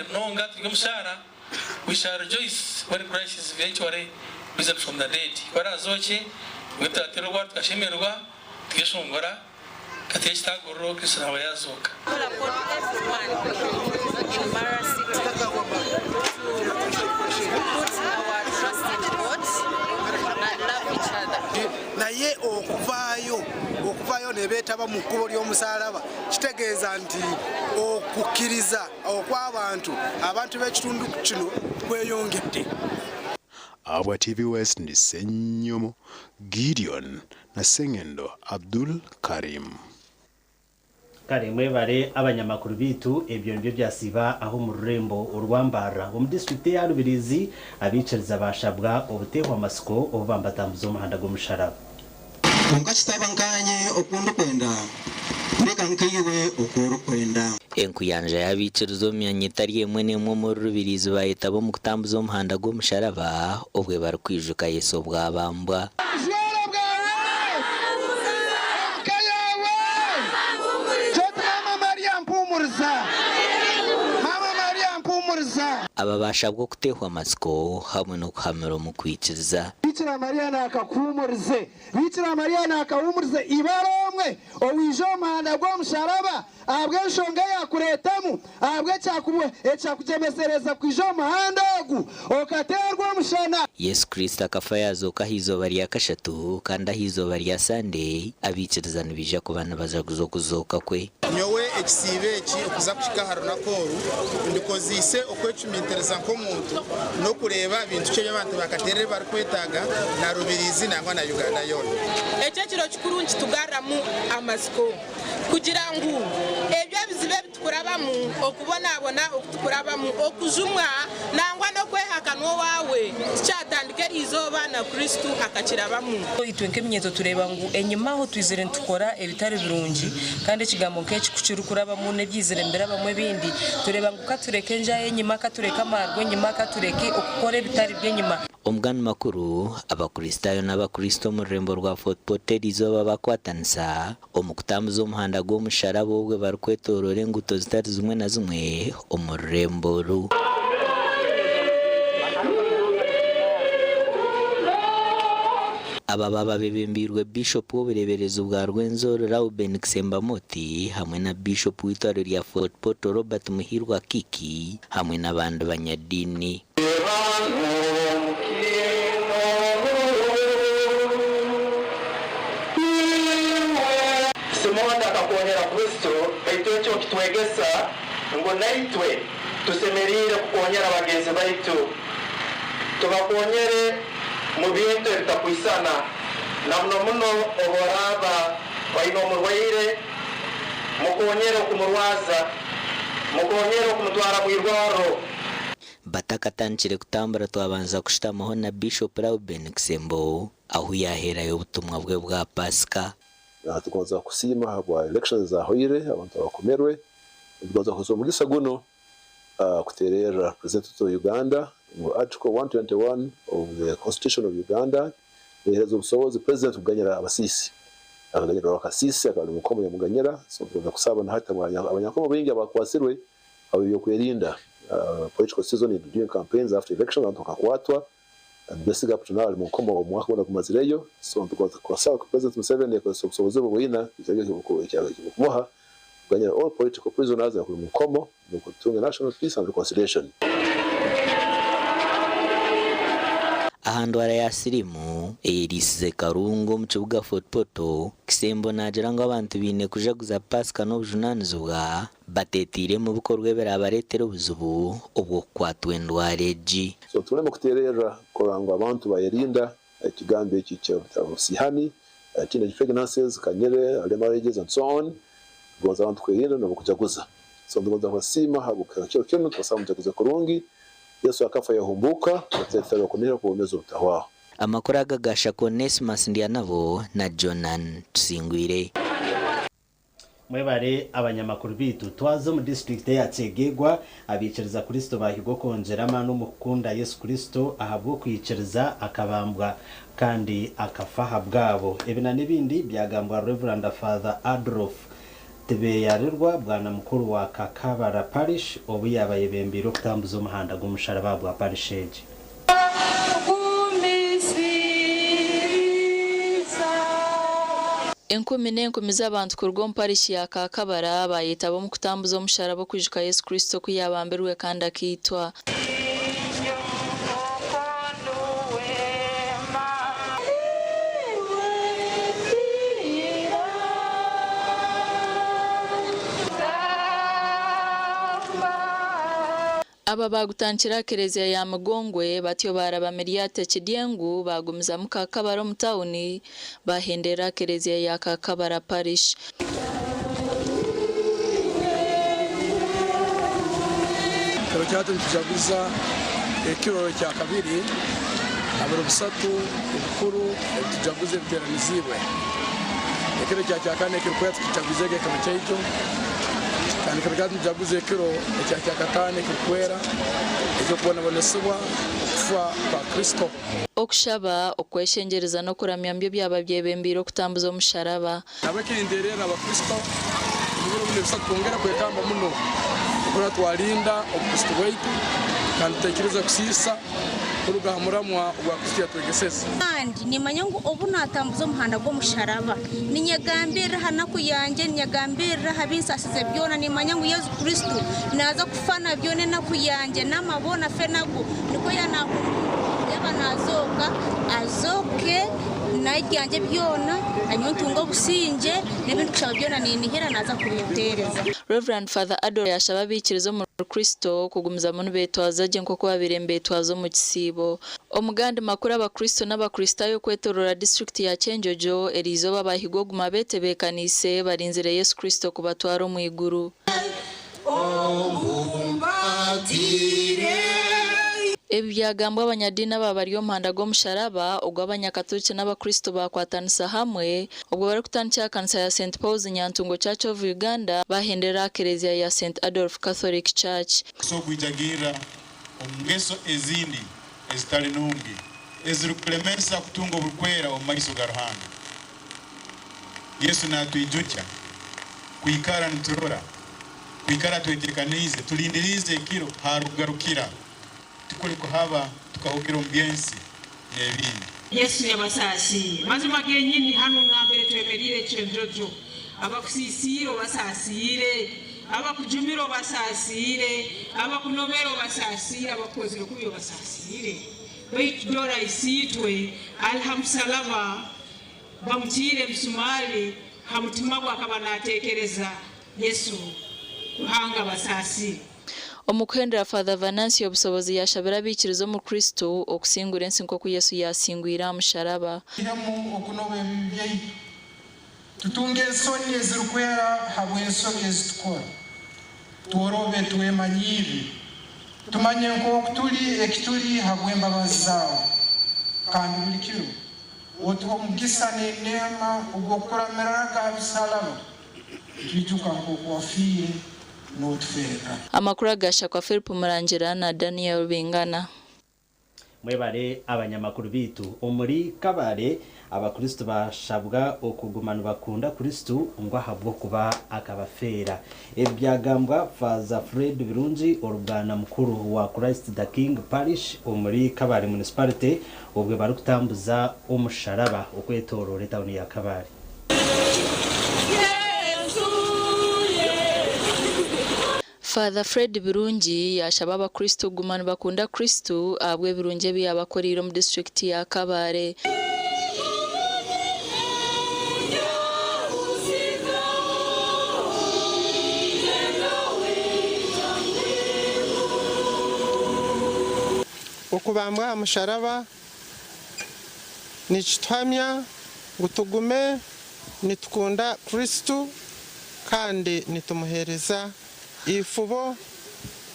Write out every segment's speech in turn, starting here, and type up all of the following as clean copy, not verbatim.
Munonga turi omu shaara, we shall rejoice when Christ is eventually risen from the dead. Ku arazookye, nibwo turateera orwari tukashemererwa, tukeshongora, tukateera ekitaaguriro, Kristo naaba yaazooka. Call upon everyone in Mbarara City to put our trust in God and love each other. Naye okuvaayo okuvaayo nebeetaba mu kkubo ly'omusaalaba kitegeeza nti okukkiriza okw'abantu abantu b'ekitundu kino kweyongedde. Ahabwa TV West ndi Ssenyomo Gideon na Ssengendo Abdul Karim. Kare mwebare abanyamakuru beitu, ebyo nibyo byasiiba aha omu rurembo orwa Mbarara omu disiturikiti eya Rubirizi, abaikiriza baashabwa obuteehwa matsiko obu bambatambuza omuhanda gw'omusharaba. Kwonka kitaba nkaanye oku ndikwenda, kureka nkaiwe oku orikwenda. Enkuyanja y'abaikiriza omu myanya etari emwe n'emwe omuri Rubirizi bayetaba omu kutambuza omuhanda gw'omusharaba obwe barikwijuka Yesu obwabambwa. Obujwaro bwawe, omuka yaawe. Kyoti Maama Maria mpumuriza. Maama Maria mpumuriza. Aba bashabwa okutehwa amatsiko hamwe n'okuhamira omu kwikiriza. Bikira Maria naakakuhuumurize. Bikira Maria naakahuumurize ibara omwe owaija omu muhanda gw'omusharaba ahabw'enshonga eyaakureetamu, ahabw'ekyakugyemesereza kwija omu muhanda ogu okateerwa omushana. Yesu Kristo akafa yaazooka aha izooba rya kashatu, kandi aha izooba rya Sande abaikiriza nibaija kuba nibajaguza okuzooka kwe. Nyowe ekisiibo eki okuza kuhika aha runaku oru, ndikozeise okwecumitiriza nk'omuntu n'okureeba bintu ki ebi abantu ba Katerere barikwetaaga na Rubirizi nangwa na Uganda yoona. Eki ekiro kikuru nikitugaruramu amatsiko kugira ngu ebyo ebizibu ebi tukurabamu, okubonabona oku tukurabamu, okujumwa nangwa n'okwehakanwa owaawe tikyatandika eri izooba na Kristo akakirabamu. Itwe nk'eminyeeto tureeba ngu enyima aho twizire nitukora ebitari birungi kandi ekigambo nk'eki ku kirikurabamu n'ebyizire nibirabamu ebindi, tureeba ngu ka tureke enjaayi enyima, ka tureke amaarwa enyima, ka tureke okukora ebitari by'enyima. Omugani makuru, Abakristaayo n'Abakristo omu rurembo rwa Fort Portal erizooba bakwatanisa omu kutambuza omuhanda gw'omusharaba obwe barikwetoroora enguuto zitari zimwe na zimwe omu rurembo oru. Aba baaba bebembeirwe Bishop w'obureeberezi bwa Rwenzori Rauben Kisemba Moti hamwe na Bishop w'eitwaro rya Fort Portal Robert Muhirwa Kiki hamwe n'abandi banyadiini. Simoni akakonyera Kristo, baitu ekyo nikitwegesa ngu naitwe tusemeriire kukonyera bagenzi baitu. Tubakonyere mu bintu ebitakwisana, na muno muno obworaaba oine omurwaire, mukonyere okumurwaza, mukonyere okumutwara mwirwarro. Batakatandikire kutambura twabanza kushutamaho na Bishop Rauben Kisembo ahu yaheerayo obutumwa bwe bwa Pasika. Tugonza kusiima ahabwa elections ezahoire, abantu abakomerwe. Nitugonza kukozesa omugisa gunu kutererra President waitu wa Uganda ngu Article 121 of the Constitution of Uganda nehereza obusobozi President kuganyira abasiisi. Akaganyira Rwakasiisi akaba ali omunkomo yamuganyira, so nitugonza kusaba na hati abanyankomo baingi abakwasirwe Habw'ebyokwerinda, political season during campaigns after elections abantu bakakwatwa and Besigye up to now ari munkomo omwaka gwona gumazireyo so nitugonza kubasaba President Museveni akozese obusobozi bwe bwina ekirikumuha kuganyira all political prisoners abakuri munkomo nukwo tutunge national peace and reconciliation. Aha ndwara ya siriimu eyeriisize Karungu omu kibuga Fort Portal, Kisembo naagira ngu abantu baine kujaguza Paasika n'obujunaanizibwa Bateetaire omu bikorwa ebiraabareetere obuzibu obw'okukwatwa endwara egi. So tureme kuteererra kurora ngu abantu bayerinda ekigambo eki eky'obusiihani, teenage pregnancies, kanyere, early marriages and so on. Tugonza abantu kwerinda n'obukujaguza. So nitugonza kubasiima ahabw'okuhika kiro kinu, tubasaba mujaguze kurungi. Yesu akafa yahumbuuka, atureetere okunihira kw'obwomeezi obutahwaho. Amakuru aga gaashakwa Onesmus Ndyanabo na Jonan Tusingwire. Mwebare abanyamakuru beitu. Twaza omu disiturikiti eya Kyegegwa, abaikiriza Kristo baahigwa okwongyera amaani omu kukunda Yesu Kristo ahabw'okwikiriza akabambwa kandi akafa ahabwabo. Ebi na n'ebindi byagambwa Rev. Father Adolf Tibeyarirwa bwana mukuru wa Kakabara Parish obu yaaba ayebembeire okutambuza omuhanda gw'omusharaba gwa parish egi. Enkumi n'enkumi z'abantu kuruga omu parishi ya Kakabara baayetaba omu kutambuza omusharaba okwijuka Yesu Kristo oku yaabambirwe kandi akaitwa. Aba baagutandikira aha kereziya ya Mugongwe batyo baaraba Miryate Kidyengu baagumizamu Kakabara omu tauni baahenderera aha kereziya ya Kakabara Parish. Ekiro kyaitu nitujaguza ekiro ekyakabiri ha biro bisatu ebikuru ebitujaguza ebiteeraniziibwe. Ekiro ekya kyakana ekirikwera tukijaguizege ekiro kyaitu, kandi ekiro kyaitu nitujaguza ekiro ekya kyakataano ekirikwera eky'okubonabonesibwa okufa kwa Kristo. Okushaba, okweshengyereza n'okuramya nibyo byaba byebembeire okutambuza omusharaba. Nahabweki ninteererra Abakristo omu biro binu ebisatu twongere kwekamba muno okurora twalinda Obukristo bwaitu kandi tutaikiriza kusiisa kuruga ha muramwa ogwa Kristo yatwegeseze. Kandi nimmanya ngu obu naatambuza omuhanda gw'omusharaba, niinyegambirira aha naku yangye, niinyegambirira aha bi nsaasize byona, nimmanya ngu Yesu Kristo naaza kufa na byona enaku yangye n'amaboona afe nago, nikwo yaaba yaaba naazooka, azooke n'ebyangye byona, nanyowe ntunge obusingye, n'ebi ndikushaba byona niinihira naaza kubimpeereza. Rev. Father Adolf yaashaba abaikiriza omuri Kristo kugumizamu nibeetwaza gye nk'oku baabaire nibeetwaza omu kisiibo. Omu gandi makuru Abakristo n'Abakristaayo okwetooroora disiturikiti ya Kyenjojo eriizooba baahigwa okuguma beetebeekaniise barinzire Yesu Kristo kubatwara omu iguru. Ebi byagambwa abanyadiini aba bari omu muhanda gw'omusharaba ogu Abanyakaturiki n'Abakristo baakwatanisa hamwe obwo barikutandikira aha kanisa ya St Paul's Nyantungo Church of Uganda baahenderera aha kereziya ya St Adolf Catholic Church. Kusobora kwijagirra omu ngeso ezindi ezitali nungi ezirukulemesa kutunga oburukwera omu maiso ga Ruhanga. Yesu natwijukya kwikara niturora, kwikara twetekaniize, tulindiriize ekiro harukugarukira, tukuli kuhaba tukahugira omu by'ensi n'ebindi. Yesu yabasaasiire. Mazima genyini hanu nambere twemeriire Kyenjojo, abakusiisiire obasaasiire, abakujumire obasaasiire, abakunobere obasaasiire, abakukozire kubi obasaasiire. Baitu dora Isiitwe ali ha musalaba, bamutiire emisumali ha mutima gwe akaba natekereza Yesu Ruhanga abasaasiire. Omu kuhendera Father Venancio Busobozi yaashabira abaikiriza omu Kristo okusingura ensi nk'oku Yesu yaasingwire aha musharaba. Twihemu okunoba ebibi byaitu, tutunge ensoni ezirikwera habw'ensobi ezi tukora, tworobe twemanyiirire, tumanye nk'oku turi eki turi habw'embabazi zaawe, kandi buri kiro otuhe omugisa n'eneema ogw'okukuramiriraga ha bisalaba, nitwijuka nk'oku wafiire n'otufeerera. Amakuru agashakwa Philip Murangira na Daniel Bingana. Mwebare abanyamakuru baitu. Omuri Kabale, Abakristo bashabwa okuguma nibakunda Kristo ngu ahabw'okuba akabafeera. Ebi byagambwa Faaza Fred Birungi, orubwana mukuru wa Christ the King Parish omuri Kabale Municipality obwe barikutambuza omusharaba okwetoroora etawuni ya Kabale. Father Fred Birungi yaashaba abakristo kuguma nibakunda Kristo ahabw'ebirungi ebi yaabakoreire omu disiturikiti ya Kabale. Okubambwa aha musharaba nikituhamya ngu tugume nitukunda Kristo kandi nitumuheereza eifubo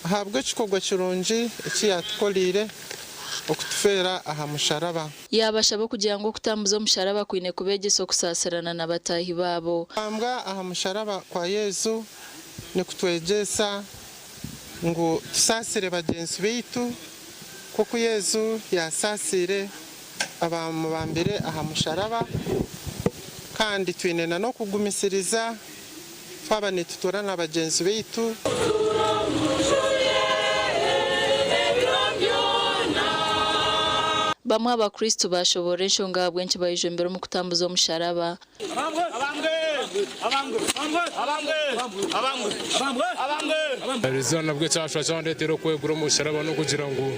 ahabw'ekikorwa kirungi eki yaatukoreire okutufeera aha musharaba. Yaabashaba okugira ngu okutambuza omusharaba kwine kubeegyesa okusaasirana na bataahi baabo. Okubambwa aha musharaba kwa Yesu nikutwegyesa ngu tusaasire bagyenzi baitu nk'oku Yesu yaasaasiire abaamubambire aha musharaba. Kandi twine n'okugumisiriza. Twaba nitutuura na bagyenzi baitu. Bamwe Abakristo baashoboorora enshonga ahabw'enki bayejumbire omu kutambuza omusharaba. Eriizooba nabwo ekyashusha kyandeetera okwegura omusharaba n'okugira ngu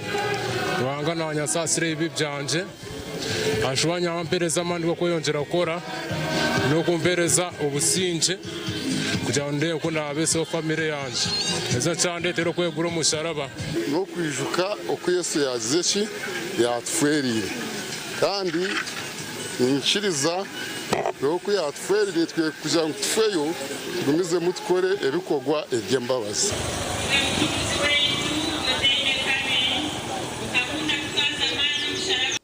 Ruhanga naanyasaasira ebibi byangye, ashuba yampereza amaani g'okweyongyera kukora n'okumpereza obusingye kugira ngu ndeebe oku naabeesaho famire yangye. Ekyo kyandeetera okwegura omusharaba. N'okwijuka oku Yesu yaagize ki? Yaatufeereire. Kandi niinyikiriza n'oku yaatufeereire itwe kugira ngu tufeyo, tugumizemu tukore ebikorwa eby'embabazi.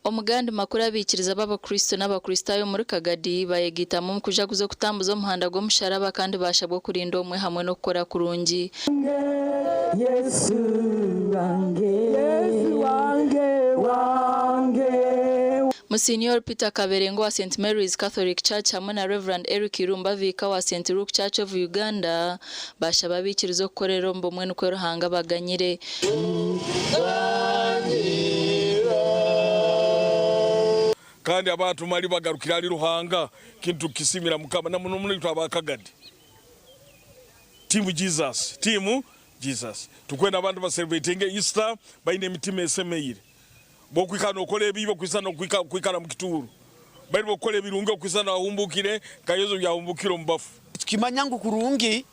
Omu gandi makuru abaikiriza b'Abakristo n'Abakristaayo omuri Kagadi bayegaitamu omu kujaguza okutambuza omuhanda gw'omusharaba kandi baashabwa okurinda obumwe hamwe n'okukora kurungi. Yesu wange, Yesu wange, wange. Monsignor Peter Kaberenge owa St Mary's Catholic Church hamwe na Rev Eric Irumba Viika owa St Luke Church of Uganda baashaba abaikiriza okukorera omu bumwe nikwo Ruhanga abaganyire. Kandi abantu mali bagarukire ahari Ruhanga, kintu tukisimira Mukama na muno muno itwe aba Kagadi. Team Jesus, team Jesus. Tukwenda abantu ba celebratinge Easter baine emitima esemeire. Bwokwikara nokora ebibi okwisa nokwikara mu kituuro. Baitu bwokukora ebirungi okwisa nahumbukire nka Yesu obyahumbukire omu bafu. Tukimanya ngu kurungi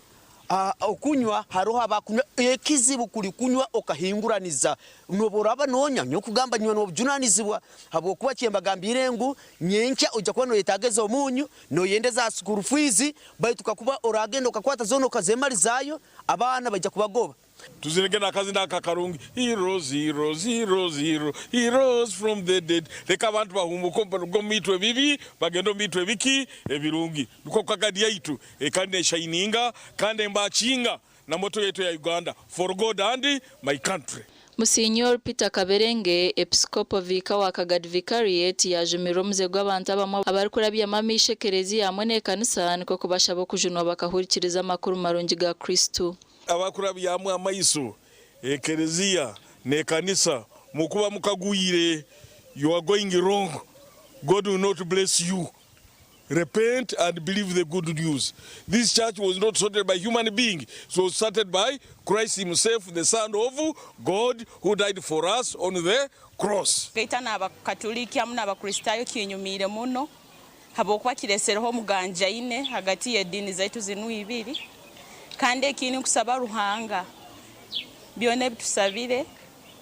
okunywa haroho abakunywa ekizibu kuli kunywa okahinguraniza nobu oraba nonywa nyowe kugamba nywa nobujunanizibwa habwokuba kyembagambiire ngu nyenkya oija kuba noyetaaga ezomunyu noyenda eza school fees baitu kakuba oragenda okakwata zoona okazemalizaayo abaana baija kubagoba. Tuzinege n'akazina aka akarungi, He rose, he rose, he rose, he rose, he rose from the dead. Leka abantu bahumbuke baruge omu biitu ebibi bagende omu biitu ebiki? Ebirungi. Nikwo Kagadi yaitu ekaba neshayininga kandi embakinga na motto yaitu eya Uganda, For God and my country. Monsignor Peter Kaberenge, Episikopo Viika wa Kagadi Vicariate yaajumirira omuze gw'abantu abamwe abarikurabyamu amaisho ekereziya hamwe n'ekanisa nikwo kubashaba okujunwa bakahurikiriza amakuru marungi ga Kristo. Abakurabyamu amaiso ekereziya n'ekanisa mukuba mukagwire you are going wrong God will not bless you repent and believe the good news this church was not started by human being it was started by Christ himself the son of God who died for us on the cross. Gaita n'Abakatuliki hamu n'Abakristaayo kinyumiire muno habwokuba kiresereho omuganjaine hagati y'ediini zaitu zinu ibiri. Kandi ekindi nkusaba Ruhanga byona ebitusabire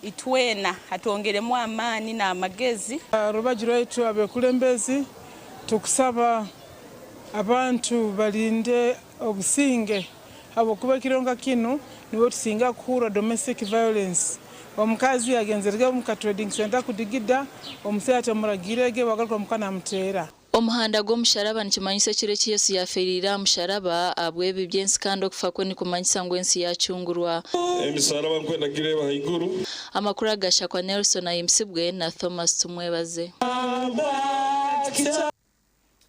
itwena atwongeremu amaani n'amagezi. Rubaju rwaitu abekulembezi tukusaba abantu balinde obusinge habwokuba ekiro nka kinu nibwo tusinga kuhurra domestic violence. Omukazi agenzerege omu ka trading center kudigida, omusaija atamuragirege wagaruka omuka namuteera. Omuhanda gw'omusharaba nikimanyisa ekiro eki Yesu yaafeereire aha musharaba ahabw'ebibi by'ensi kandi okufa kwe nikumanyisa ngu ensi yaacungurwa. Emisaraba nkwenda gireeba haiguru. Amakuru agashakwa Nelson Ahimbisibwe na Thomas Tumwebaze.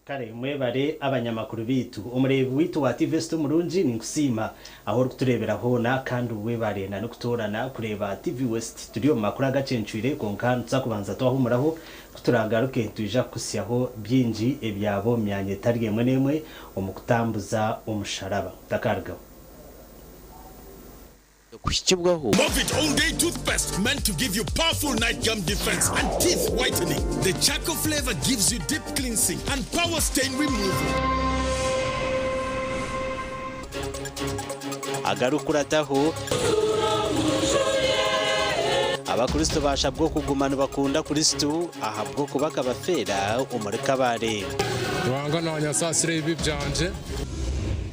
Kare mwebare abanyamakuru beitu. Omureebi waitu wa TV West omurungi ninkusiima ahu orikutureebera hoona kandi webare na n'okutoorana kureeba TV West. Turi omu makuru agacencwire kwonka nituza kubanza twahumuraho kuturagaruke nitwija kukutsyaho bingi ebyaba omu myanya etari emwe n'emwe omu kutambuza omusharaba. Otakarugaho. Kuhikibwaho. Movit All Day Toothpaste meant to give you powerful night gum defense and teeth whitening. The charcoal flavor gives you deep cleansing and power stain removal. Agarikukurataho, Abakristo baashabwa okuguma nibakunda Kristo ahabw'okuba akabafeera omuri Kabale. Ruhanga naanyasaasira ebibi byangye.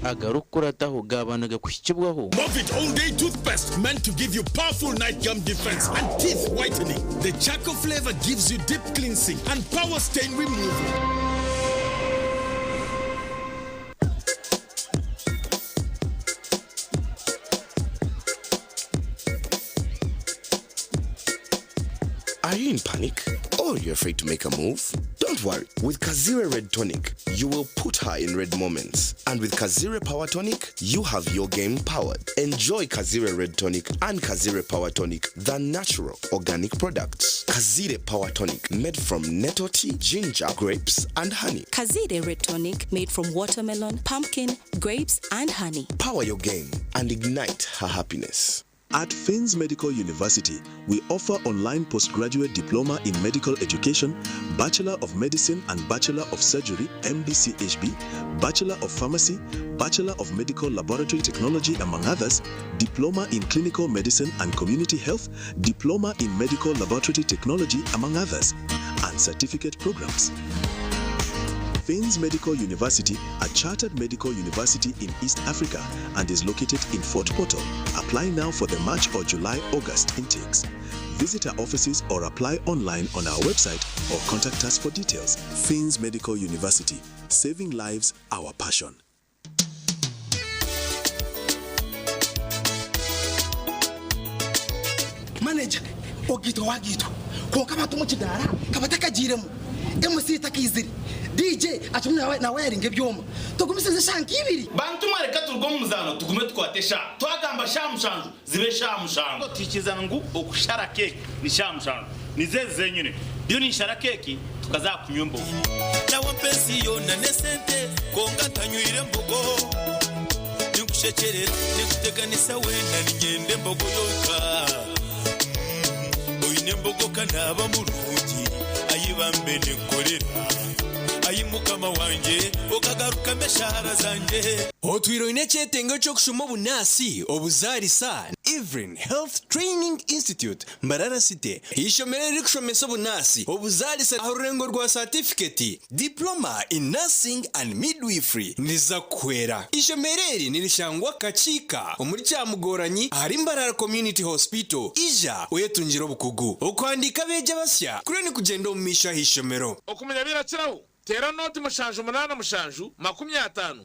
Agarikukurataho gaaba nigakuhikibwaho. Movit All Day Toothpaste meant to give you powerful night gum defense and teeth whitening. The charcoal flavor gives you deep cleansing and power stain removal. Are you in panic? Or you're afraid to make a move? Don't worry. With Kazire Red Tonic, you will put her in red moments. And with Kazire Power Tonic, you have your game powered. Enjoy Kazire Red Tonic and Kazire Power Tonic, the natural organic products. Kazire Power Tonic, made from nettle tea, ginger, grapes, and honey. Kazire Red Tonic made from watermelon, pumpkin, grapes, and honey. Power your game and ignite her happiness. At Finns Medical University, we offer online postgraduate diploma in medical education, Bachelor of Medicine and Bachelor of Surgery, MBCHB, Bachelor of Pharmacy, Bachelor of Medical Laboratory Technology, among others, Diploma in Clinical Medicine and Community Health, Diploma in Medical Laboratory Technology, among others, and certificate programs. Finns Medical University, a chartered medical university in East Africa and is located in Fort Portal. Apply now for the March or July August intakes. Visit our offices or apply online on our website or contact us for details. Finns Medical University, saving lives, our passion. Manager ogaitwa wagaitwa kwonka abantu omu kidaara kabatakagiiremu, MC takaizire, DJ akirimu nawayaringa ebyoma. Tugumisirize eshaaha nk'ibiri. Bantu mwe reka turuge omu muzaano tugume tukwate eshaaha. Twagamba shaaha mushanju zibe shaaha mushanju. Tuhikirizana ngu okushara keeki ni shaaha mushanju. Nizo ezi zenyine. Ndiyo ninshara keeki tukaza aha kunywa embogo. Nawe mpa ensi yoona n'esente kwonka ntanywire mbogo. Ninkushekyerera ninkuteganisa weena niinyenda embogo yonka. Oine embogo ka naaba murungi ayi bambe ninkukorera. Ayi mukama wangye okagarukamu eshaara zangye. Otwire oine ekyetengo ky'okushoma obunaasi, obuzaarisa, Evelyn Health Training Institute, Mbarara City, eishomero eririkushomesa obunaasi, obuzaarisa aha rurengo rwa saatifiketi, Diploma in Nursing and Midwifery, niriza kukuhwera. Eishomero eri nirishangwa Kakiika omuri Kyamugoranyi ahari Mbarara Community Hospital. Ija oyetungire obukugu. Okuhandiika abeegi abasya kuriyo nikugyenda omu maisho aha ishomero. Okumanya birakiraho, teera nooti 7 87 54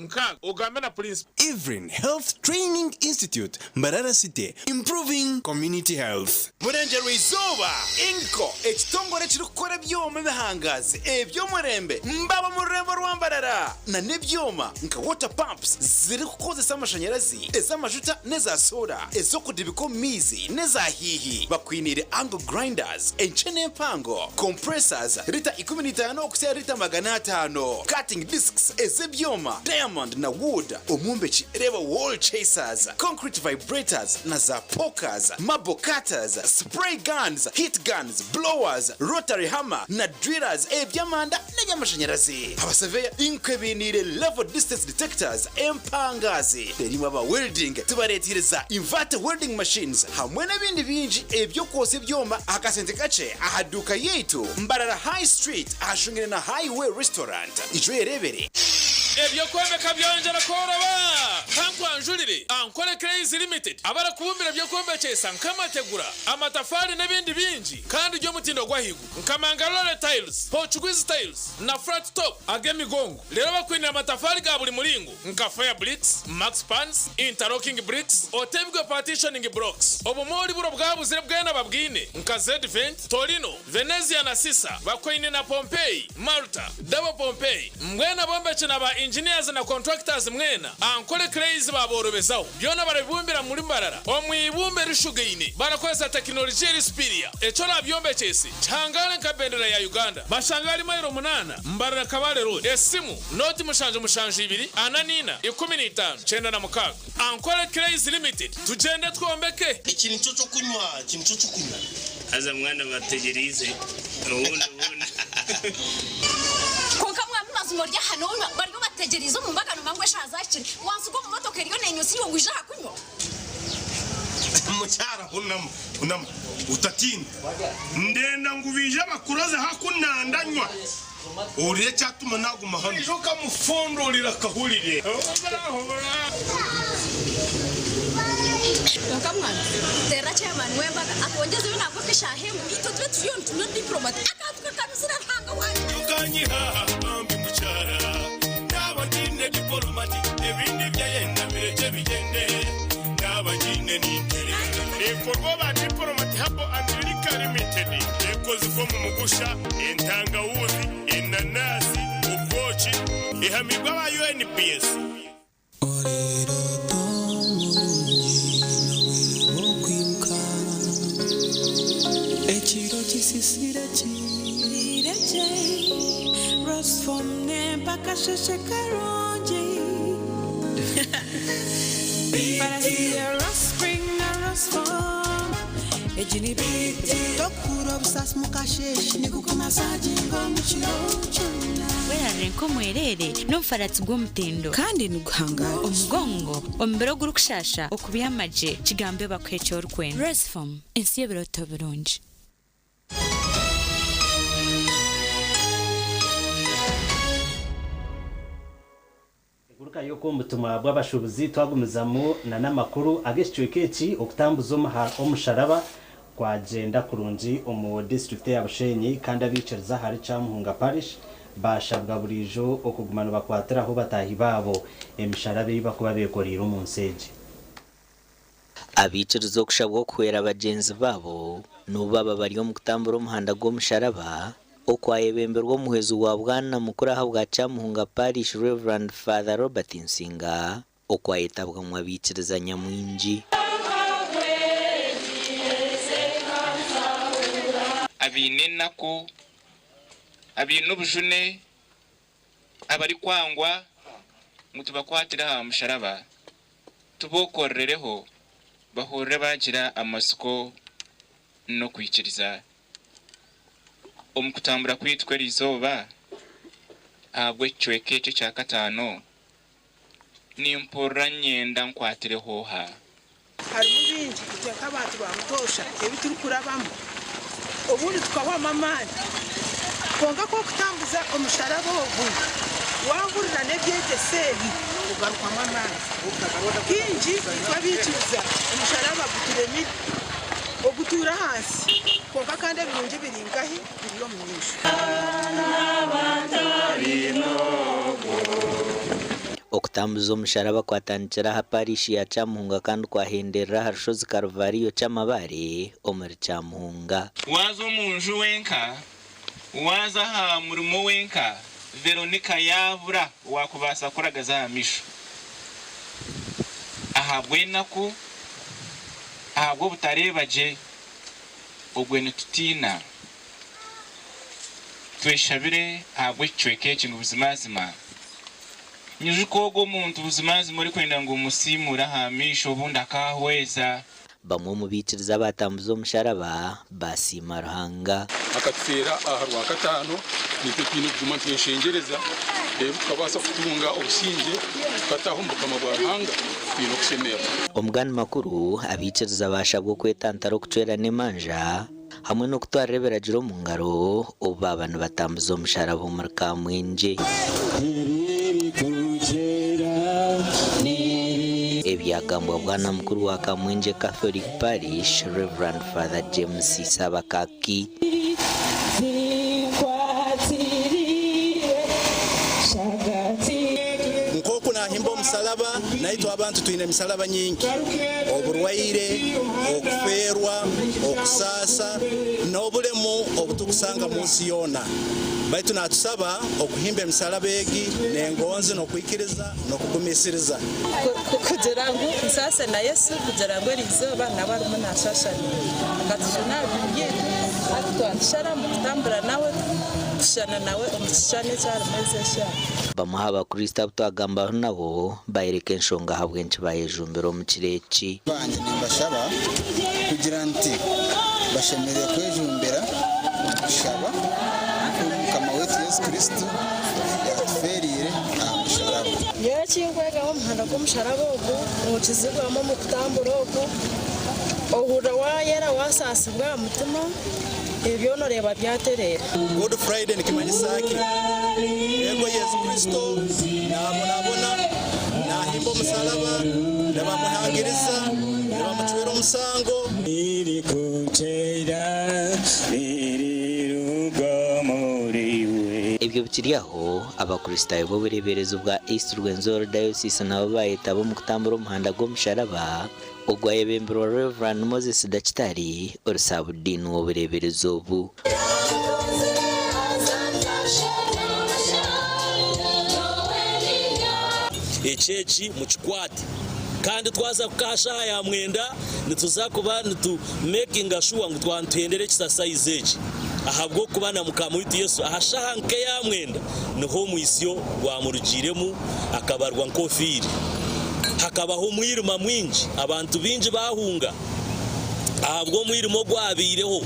6 ogambe na purinsipo. Evelyn Health Training Institute, Mbarara City, improving community health. Burengyerwa-izooba, Ingco, ekitongore ekirikukora ebyoma ebihangazi eby'omurembe mbaba omu rurembo rwa Mbarara na n'ebyoma nka water pumps zirikukozesa amashanyarazi, ez'amajuta n'eza soora, ez'okudibika omu maizi n'eza hiihi. Bakwiniire angle grinders enkye n'empango, compressors rita 15 okuhitsya rita 500, cutting discs ez'ebyoma, diamond na wood. Omwombeki reeba wall chasers, concrete vibrators na za pokers, marble cutters, spray guns, heat guns, blowers, rotary hammer na drillers eby'amanda n'eby'amashanyarazi. Abasaveya Ingco ebainiire level distance detectors empangazi. Reero imwe aba welding tubareeteire za inverter welding machines hamwe n'ebindi bingi eby'okwotsya ebyoma aha kasente kakye aha duuka yaitu Mbarara High Street ahashungire na Highway Restaurant. Ija oyereebere. Eby'okwombeka byongyera kworoba! Kankwanjurire Ankole Clays Limited abarikubumbira eby'okwombekyesa nk'amategura, amatafaari n'ebindi bingi kandi by'omutindo gw'ahaiguru nka Mangalore Tiles, Portuguese Tiles na Flat Top ag'emigongo. Reero bakwinire amatafaari ga buri muringo nka Fire Bricks, Max Pans, Interlocking Bricks, Otebwe Partitioning Blocks. Obumoori buro bwabuzire bwena babwine nka Z-Vent, Torino, Venezia na Sisa bakwaine na Pompeii, Malta, Double Pompeii. Mbwenu abombeki na ba engineers na contractors mwena, Ankole Clays baaborobezaho. Byona barabibumbira muri Mbarara omu ibumba erishugaine barakozesa tekinologiya eri superior. Eki orabyombekyese kihangare nka bendera ya Uganda. Bashange ahari mailo munaana Mbarara Kabale Road. Esimu, nooti 7 7 2 44 15 96. Ankole Clays Limited, tugyende twombeke. Eki nikyo ky'okunywa, eki nikyo ky'okunywa. Haza mwana bategyereize obundi obundi. Kwonka mwami mazima ori aha nonywa bariyo bategyereize omu mbaga nomanya ngu eshaaha zahikire wansiga omu motoka eriyo nenywa iwe ngu ija aha kunywa. Mukyara hunama, hunama, otatiina. Ndenda ngu baije bakuroze hakunandanywa. Ohurire ekyatuma naguma hanu. Ija okamufundurira akahurire. Kwonka mwana terera chairman w'embaga atwongyezeyo nangwa nk'eshaaha emwe itwe tube turiyo nitunywa diplomat akantu kakanuzire Ruhanga wangye. Tukanyiha bambi mukyara naba ndine diplomati ebindi byayenda birekye bigyende naba nyine ninterera. Neekorwa aba Diplomat Herbal and Liquor Limited. Ekozirwe omu mugusha, entangawuzi, enanasi, obwoki. Ehamiibwe aba UNBS. Ekiro kisisire kiregye Rosform nempa akasheshe karungi Farasi ya Rospring na Rosform egi ni BT. Tokuhurira obusaasi mukasheeshe nigukumasaginga omu kiro kyona. Werarire nk'omwereere n'omufaratsi gw'omutindo. Kandi niguhangaara. Omugongo, omubiri ogurikushaasha, okubyama gye, kigambe bakuhe eki orikwenda. Rosform, ensi y'ebirooto birungi. Eguruka y'oku omutumwa bw'abashuubuzi twagumizamu na n'amakuru ag'ekicweka eki okutambuza omusharaba kwagyenda kurungi omu disiturikiti ya Bushenyi kandi abaikiriza ahari Kyamuhunga Parish baashabwa buriijo okuguma nibakwatiraho bataahi baabo emisharaba ei bakuba beekoreire omu nsi egi. Abaikiriza okushabwa okuhwera bagyenzi baabo n'obu baba bari omu kutambura omuhanda gw'omusharaba, okwayebemberwa omuhwezi wa Bwana Mukuru ahabwa Kyamuhunga Parish Rev. Father Robert Nsinga, okwayetabwamu abaikiriza nyamwingi. Abaine enaku, abaine obujune, abarikwangwa ngu tubakwatire aha musharaba, tubookorereho bahurire baagira amatsiko n'okwikiriza. Omu kutambura kwaitu kw'eriizooba ahabw'ekicweka eki ekya kataano, nimpurira nyenda nkwatireho oha? Harimu bingi itwe nk'abantu ba butoosha ebi turikurabamu, obundi tukahwamu amaani. Kwonka ku orikutambuza omusharaba ogu, waahurira n'ebyegyesa ebi, ogarukwamu amaani. Kaingi itwe abaikiriza, omusharaba guturemire, ogutuura ahansi. Kwonka kandi ebirungi biri nkahi? Biri omu maisho. Okutambuza omusharaba kwatandikira aha parishi ya Kyamuhunga kandi kwahenderera aha rushozi Karuvariyo Kyamabare omuri Kyamuhunga. Waaza omu nju wenka, waaza aha murimo wenka, Veronica yaabura owaakubaasa kukuragaza aha maisho. Ahabw'enaku, ahabw'obutareeba gye, obwe nitutiina. Tweshabire ahabw'ekicweka eki ngu buzimazima Nyijuka ogwo muntu buzimazima orikwenda ngu omusiimuure aha maisho obundi akaahweza. Bamwe omu baikiriza abaatambuza omusharaba baasiima Ruhanga. Akatufeera aha Rwakataano, naitwe twine kuguma nitweshengyereza reero tukabaasa kutunga obusingye tukataaha omu Bukama bwa Ruhanga twine okushemererwa. Omugani makuru, abaikiriza baashabwa okwetantara okucwerana emanja hamwe n'okutwarira ebiragiro omu ngaro obu baaba nibatambuza omusharaba omuri Kamwengye. Ebyagambwa Bwana Mukuru wa Kamwengye Catholic Parish, Rev. Father James Sabakaki. Nk'oku naahimba omusalaba, naitwe abantu twine emisalaba nyingi, oburwaire, okufeerwa, okusaasa, n'obulemu obu turikusanga mu nsi yoona. Baitu naatusaba okuhimba emisalaba egi n'engonzi n'okwikiriza n'okugumiisiriza. Kugira ngu nsaase na Yesu, kugira ngu eri izooba nawe arimu naashaasha naitwe. Akatujuna aha bibi byaitu, hati twatusharamu kutambura nawe, kushushana nawe omu kishushani eki arimu ezi eshaaha. Bamwe aha Bakristo abu twagambaho nabo bayoreka enshonga ahabw'enki bayejumbira omu kiro eki. Bangye nimbashaba kugira nti bashemereire kwejumbira omu kushaba nk'oku Mukama waitu Yesu Kristo yaatufeereire aha musharaba. Nyowe eki nkwegaho omu muhanda gw'omusharaba ogu, nokizibwamu omu kutambura oku, ohurira waayera waasaasibwa aha mutima, ebyo byona oreeba byatereera. Good Friday nikimanyisa ki? Eego Yesu Kristo naabonabona, naahimba omusalaba, nibamuhangiriza, nibamucwera omusango. Ebyo bikiri aho, Abakristaayo b'obureeberezi bwa East Rwenzori Diocese nabo baayetaba omu kutambura omuhanda gw'omusharaba. Ogu ayebembirwe Rev. Moses Dakitari ori Saabudiini w'obureeberezi obu. Eki eki mukikwate kandi twaza kuka aha shaaha ya mwenda nituza kuba nitu makinga shuwa ngu twaba nituhendera ekisasayizi eki ahabw'okuba na Mukama waitu Yesu aha shaaha nk'eya mwenda niho omwitsyo gwamurugiiremu akabarwa nk'ofiire. Hakabaho omwirima mwingi abantu baingi baahunga ahabw'omwirima ogwabaireho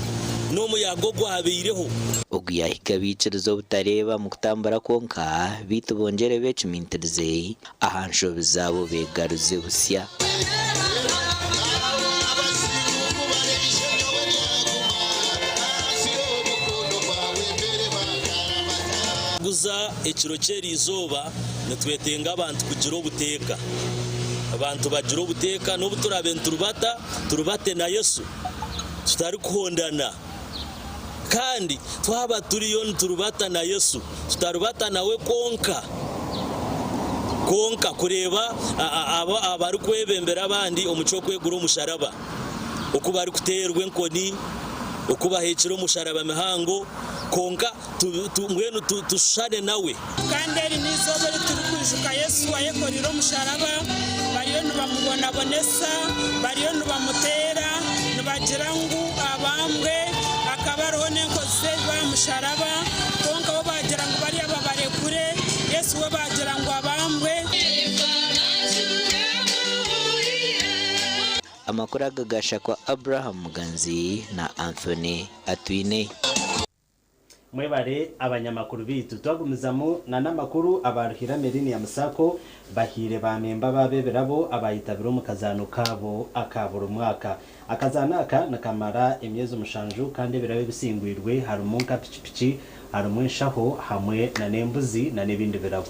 n'omuyaga ogwabaireho. Ogu yaahiga abaikiriza obutareeba mu kutambura kwonka, beitu bongyere beecumintirize aha nshobi zaabo beegaruze busya. Kuguza ekiro ky'eriizooba nitwetenga abantu kugira obuteeka. Abantu bagire obuteeka n'obu turaabe niturubata, turubate na Yesu tutarikuhondana. Kandi twaba turiyo niturubata na Yesu, tutarubata nawe kwonka kwonka kureeba abo abarikwebembera abandi omu ky'okwegura omusharaba, oku barikuteerwa enkoni, oku baheekire omusharaba mihango, kwonka mbwenu tushushane nawe. Kandi eri n'eizooba eri turikwijuka Yesu ayekoreire omusharaba, bariyo nibamubonabonesa, bariyo nibamuteera, nibagira ngu abambwe, hakaba hariho n'enkozi z'ebibi aha musharaba, kwonka bo baagira ngu bariya babarekure, Yesu we baagira ngu abambwe. Amakuru aga gashakwa Abraham Muganzi na Anthony Atwine. Mwebare abanyamakuru beitu. Twagumizamu na n'amakuru aba Ruhiira Millennium Sacco bahaire ba memba baabo ebirabo abayetabire omu kazaano kaabo aka buri mwaka. Akazaano aka nikamara emyezi mushanju kandi ebirabo ebisingwirwe harimu nka pikipiki, harimu enshaho hamwe na n'embuzi na n'ebindi birabo.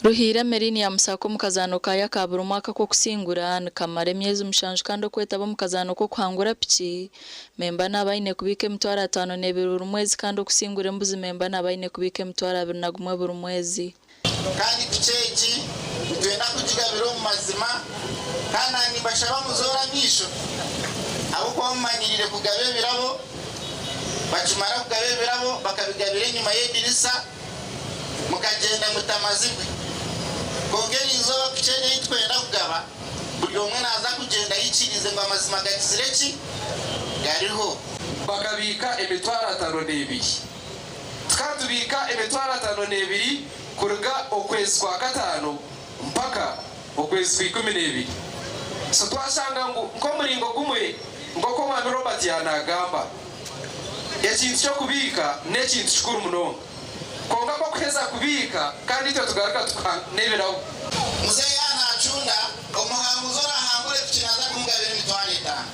Ruhiira Millennium Sacco omu kazaano kaayo aka buri mwaka ak'okusingura nikamara emyezi mushanju kandi okwetaba omu kazaano k'okuhangura piki, memba naaba aine kubiika emitwaro ataano n'ebiri buri mwezi kandi okusingura embuzi memba naaba aine kubiika emitwaro abiri na gumwe buri mwezi. Kandi piki egi nitwenda kugigabira omu mazima, kandi na nimbashaba muzoore amaisho, ahabw'okuba mumanyiriire kugaba ebirabo, bakimara kugaba ebirabo bakabigabira enyima y'edirisa, Mukagyenda mutamazirwe. Kwonka eri izooba piki egi ei tukwenda kugaba, buri omwe naaza kugyenda aikiriize ngu amazima gakizire ki? Gariho. Bakabiika emitwaro ataano n'ebiri. Tukaba tubiika emitwaro ataano n'ebiri kuruga okwezi kwa kataano mpaka okwezi kwa ikumi n'ebiri. So twashanga ngu nk'omuringo gumwe nk'oku Omwami Robert yaanagamba, ekintu ky'okubiika n'ekintu kikuru munonga. Kwonka ku okuheza kubiika kandi itwe tugaruka tukuha n'ebirabo. Muzeeyi aha naacunda, omuhanguzi oraahangure piki naaza kumugabira emitwaro etaano.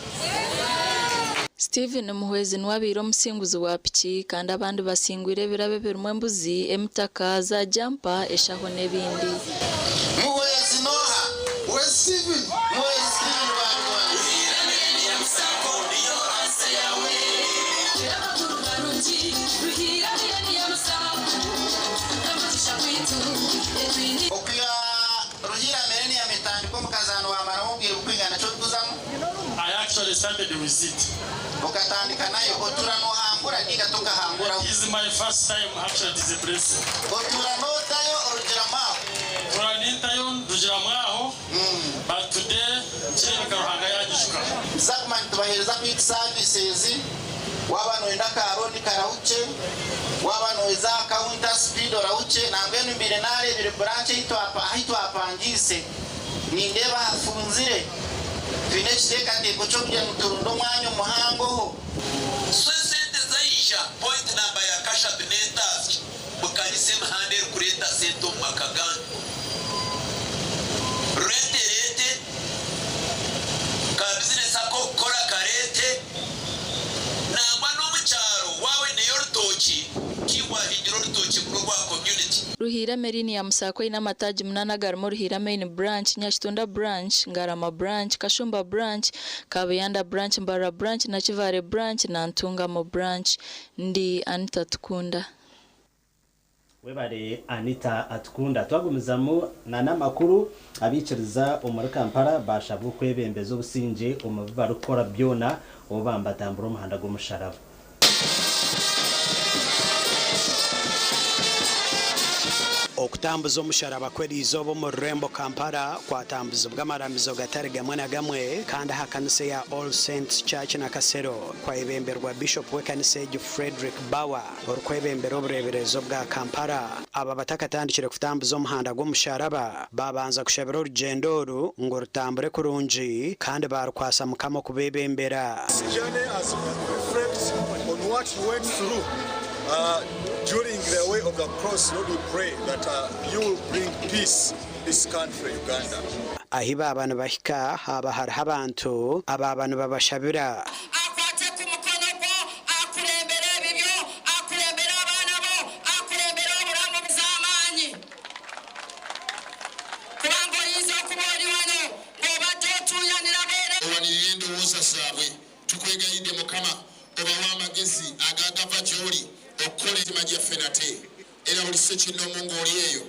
Steven Muhwezi niwe abaire omusinguzi wa piki kandi abandi basingwire ebirabo ebirimu embuzi, emitaka, za jampa, eshaho n'ebindi. Muhwezi n'oha? Muhwezi Steven. Muhwezi Steven Barugwara. Okwiha Ruhiira Millennium etandika omukazaano wamaraho obwire bukwingana ki orikuzamu? I actually started with it. Okatandika nayo otura nohangura ninga tokahanguraho? It is my first time actually it is a blessing. Otura notayo orugiramu aho? Tura nintayo ndugiramu aho but today nikirebeka Ruhanga yanyijuka. Nituza kuguma nitubaheereza quick services, waaba noyenda ka loan karahukye, waaba noyeza aha counter speed orahukye, nambwenu mbaire nareebire branch ahu twapangiise nindeeba hafunzire, twine ekiteekateeko ky'okugira ngu turunde omwanya omuhangoho. So esente zaija, point namba ya kashatu n'entaasya, mukanyise emihanda erikureeta sente omu maka gaanyu. Rent ereete, ka bizinesi ak'okukora kareete, nangwa n'omu kyaro waaba oineyo orutookye, tiwahingira orutookye guri orwa community. Ruhiira Millennium Sacco eine amataagi munaana agarimu Ruhiira Main Branch, Nyakitunda Branch, Ngarama Branch, Kashumba Branch, Kabuyanda Branch, Mbarara Branch, Nakivale Branch na Ntungamo Branch. Ndi Anita Tukunda. Webare Anita Atukunda. Twagumizamu na n'amakuru, abaikiriza omuri Kampala baashabwa okwebembeza obusingye omu bi barikukora byona obu bambatambura omuhanda gw'omusharaba. Okutambuza omusharaba kw'eriizooba omu rurembo Kampala kwatambuzibwa amaramizo gatari gamwe na gamwe kandi aha kanisa eya All Saints Church Nakasero kwayebemberwa Bishop w'ekanisa egi Fredrick Bawa orikwebembera obureeberezi obwa Kampala. Aba batakatandikire kutambuza omuhanda gw'omusharaba babanza kushabira orugyendo oru ngu rutambure kurungi kandi barukwasa Mukama okubeebembera. This journey as we reflect on what you went through uh, during the way of the cross, Lord, we pray that uh, you will bring peace this country, Uganda. Ahi baaba nibahika haaba hariho abantu abaaba nibabashabira. Akwate ku mukono gwo, akurembere ebibyo, akurembere abaana bo, akurembere oburamu buz'amaanyi. Kubanga oyinza okuba oli wano ng'obadde otuuyanira bwereere. Owanirire endowooza zaabwe, tukwegayidde Mukama, obawe amagezi agagava gy'oli okukola emitima gyaffe nate, era buli ssekinnoomu ng'oli eyo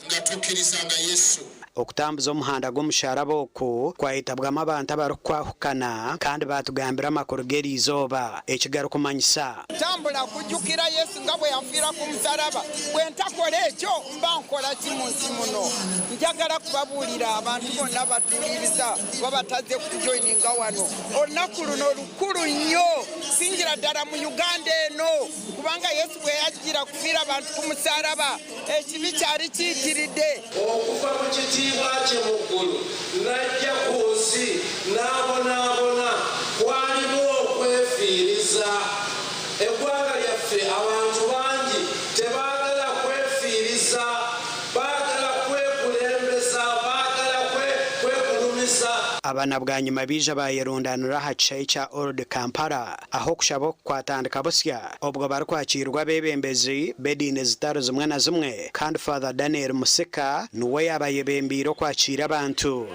nga tukkiriza nga Yesu. Okutambuza omuhanda gw'omusharaba oku kwayetabwamu abantu abarikwahukana kandi baatugambira amakuru g'eri izooba eki garikumanyisa. Ntambura kujukira Yesu nga bwe yanfiira ku musaraba. Bwe ntakora ekyo mba nkora ki mu nsi muno? Njagala kubabuulira abantu bonna abatuwuliriza oba bataze kutujoininga wano. Olunaku luno lukulu nnyo singira ddala mu Uganda eno kubanga Yesu bwe yajjira kufiira abantu ku musaraba ekibi kyali kiyitiridde. Okuva mu kitiibwa kye mu ggulu n'ajja ku nsi n'abonaabona, kwalimu okwefiiriza. Eggwanga lyaffe abantu bangi tebaagala kwefiiriza, baagala kwekulembeza, baagala kwegulumiza. Aba na bwanyima baija baayerundaanira aha kishaayi kya Old Kampala ahu okushaba oku kwatandika busya obwo barikwakiirwa abeebembezi b'ediini zitari zimwe na zimwe kandi Father Daniel Musika niwe yaabayebembeire okwakiira abantu.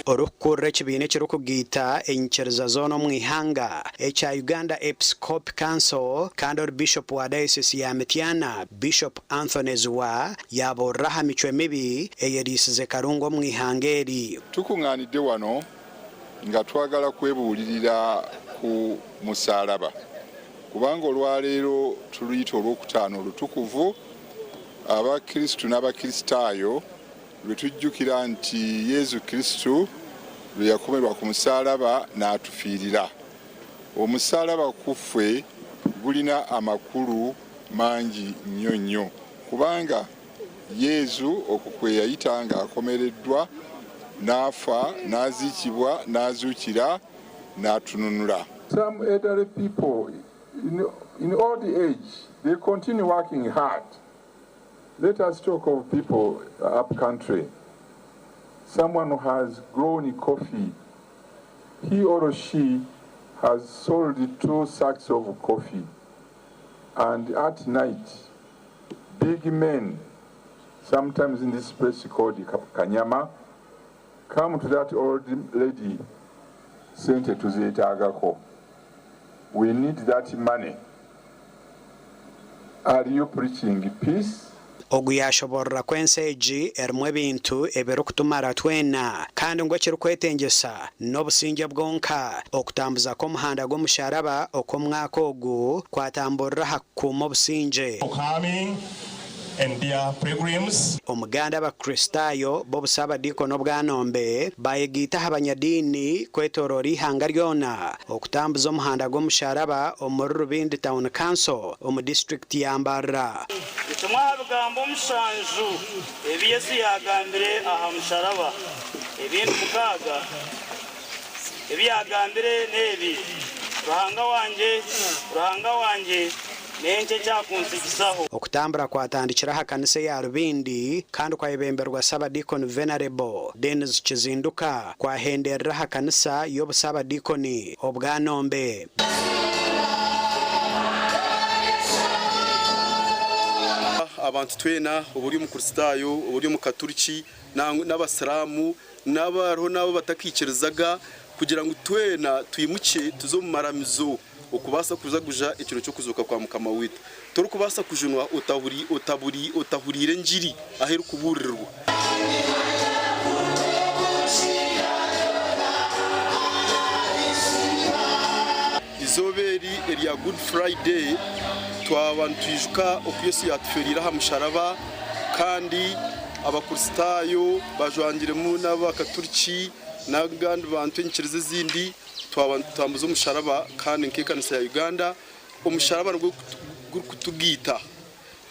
Orikukurira ekibiina ekirikugaita enyikiriza zoona omu ihanga ekya Uganda Episcopi Council kandi ori Bishop wa Diocese ya Mityana, Bishop Anthony Zziwa yaabuurira aha micwe mibi eyeriisize Karungu omu ihanga eri. Tukungaanidde wano nga twagala kwebuulirira ku musaalaba kubanga olwaleero tuluyita Olwokutaano Olutukuvu, Abakristu n'Abakiristaayo lwe tujjukira nti Yezu Kristu lwe yakomerwa ku musaalaba n'atufiirira. Omusaalaba ku ffe gulina amakulu mangi nnyo nnyo kubanga Yezu okwo kwe yayita ng'akomereddwa, n'afa, n'aziikibwa, n'azuukira, n'atununula. Some elderly people in, in old age, they continue working hard. Let us talk of people up country. Someone who has grown coffee, he or she has sold two sacks of coffee. And at night, big men, sometimes in this place called Kanyama, come to that old lady, sente tuzeetaagako. We need that money. Are you preaching peace? Ogu yaashoboorora ku ensi egi erimu ebintu ebirikutumara twena kandi ngu ekirikwetengyesa n'obusingye bwonka. Okutambuza kw'omuhanda gw'omusharaba okw'omwaka ogu kwatamburira aha kukuuma obusingye. Omuganda Abakristaayo b'obusaabadiikoni obwanombe baayegaita aha banyadiini kwetooroora eihanga ryona okutambuza omuhanda gw'omusharaba omuri Rubindi Town Council omu disiturikiti ya Mbarara. Ni kimwe aha bigambo omushanju ebi Yesu yaagambire aha musharaba. Ebindi mukaaga ebi yaagambire n'ebi, Ruhanga wangye, Ruhanga wangye, n'enki ekyakuntsigisaho? Okutambura kwatandikira aha kanisa eya Rubindi kandi kwayebemberwa Ssabadiikoni Venerable Denis Kizinduka kwahenderera aha kanisa y'obusabadiikoni obwa Nombe. Abantu twena oba ori Omukristaayo, oba ori Omukaturiki, n'Abasiraamu, n'abariho n'abo abatakiikirizaga, kugira ngu twena twimukye tuze omu maramizo. Okubaasa kujaguza ekiro ky'okuzooka kwa Mukama waitu. Torikubaasa kujunwa otahuriire engiri ahu erikubuurirwa. Eizooba eri erya Good Friday twaba nitwijuka oku Yesu yaatufeereire aha musharaba kandi Abakristaayo bajwangiremu n'Abakaturiki n'abandi bantu enyikiriza ezindi. Twaba nitutambuza omusharaba kandi nk'ekanisa ya Uganda, omusharaba nigwo gurikutugaita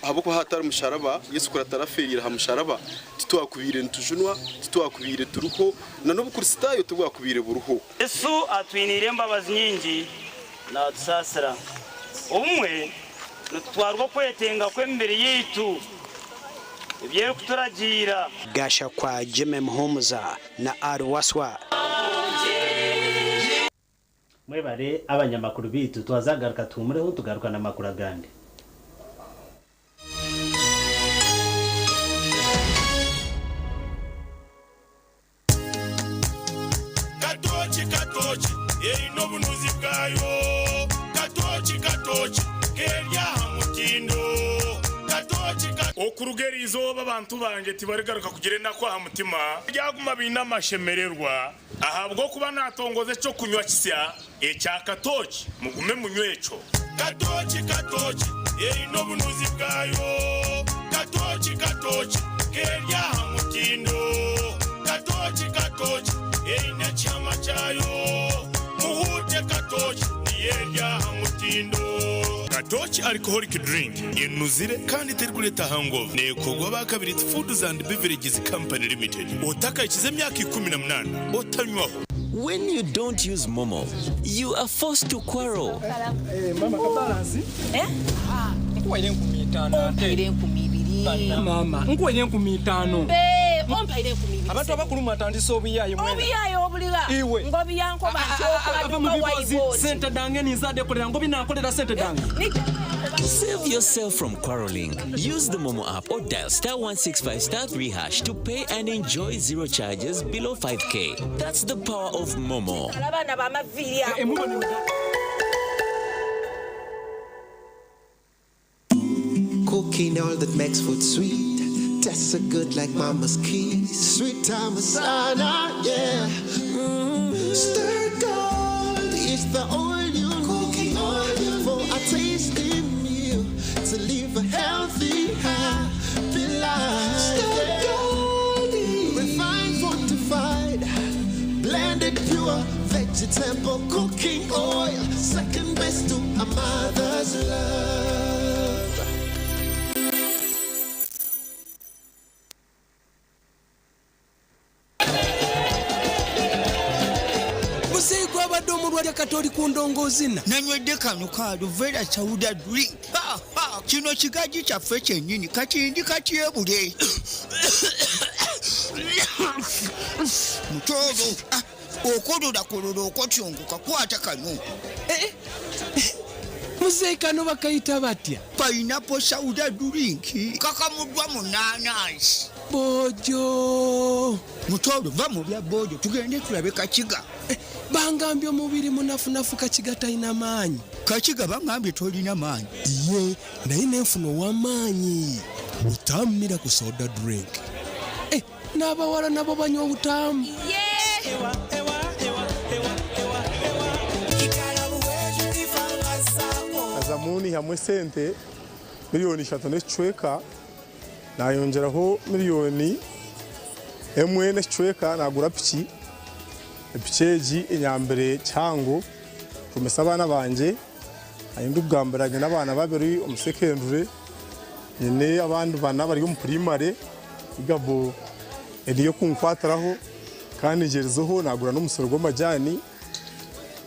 ahabw'okuba hatari musharaba, Yesu kuri atarafeereire aha musharaba, titwakubaire nitujunwa, titwakubaire turiho, na n'obukristaayo tibwakubaire buriho. Yesu atwiniire embabazi nyingi, naatusaasira. Obumwe nitutwarwa okwetenga kw'emibiri yaitu, ebi erikuturagiira. Gashakwa Jimmy Muhumuza na Ali Waswa. Mwebare abanyamakuru beitu twazagaruka tuhumureho tugaruka namakuru agandi. Katooki katooki eine obunuzi bwayo Katooki katooki keri aha mutindo Katooki ka. Okuruga eri izooba abantu bangye tibarigaruka kugira enaku aha mutima, baryaguma baine amashemererwa, ahabw'okuba naatongoza eky'okunywa kisya ekya katooki, mugume munywe ekyo. Katooki katooki eine obunuzi bwayo, Katooki katooki keri aha mutindo, Katooki katooki eine ekihama kyayo, Muhuute katooki niyo eri aha mutindo. Katooki Alcoholic Drink enuzire kandi terikureeta hangover. Neekorwa aba Kabiriiti Foods and Beverages Company Limited. Otakahikize emyaka 18 otanywaho. When you don't use MoMo, you are forced to quarrel. Mama ka balance. Eh? Nkuwaire 50 ate. Ompaire 20. Mama, nkuwaire 50. Bee, ompaire 20. Abantu abakulu mwatandise obuyaye mwena. Obuyaye obuligha? Iwe. Ngobi yankoba nti okola Ava mu duka bibozi, waiba oti. sente dange ninze adekolera ngobi nankolera sente dange. Save yourself from quarreling. Use the Momo app or dial star 165 star 3 hash to pay and enjoy zero charges below 5k. That's the power of Momo. Abaana b'amaviiri ago. Cooking all that makes food sweet. Tastes so good like mama's kiss. Sweet time masala, yeah. Stir gold is the oil you cooking oil for a tasty meal to live a healthy, happy life. Stir gold, refined, fortified, blended pure vegetable cooking oil. Second best to a mother's love. Muzeeyi gwabadde omulwadde kati oli ku ndongoozina. Nanywedde kano ka Aluvera Sauda drink. Ha, ha, kino kigaji kyaffe kyennyini kati ndi katyebule. Mutooro, ah, okololakololo okotyongoka kwata kano. Eh, eh, muzeeyi kano bakayita batya? Pineapple Sauda drink kakamuddwa mu naanansi. Bojo. Mutooro va mu bya bojo tugende tulabe Kakiga. Eh, bangambye omubiri munafunafu Kakiga talina maanyi. Kakiga bangambye tolina maanyi. Iye naye nenfuna ow'amaanyi. Butamu miracle soda drink. Eh, n'abawala nabo banywa obutamu. Azamu niihamu esente 3,000,000 n'ekicweka naayongyeraho 1,100,000 n'ekicweka naagura piki. Epiki egi enyambire kihango kushomesa abaana bangye. Ahi ndikugambira nyine abaana babiri omu sekendure, nyine abandi bana bari omu purayimare, igabo eriyo kunkwatiraho kandi ngyerizeho naagura n'omusiri gw'amajaani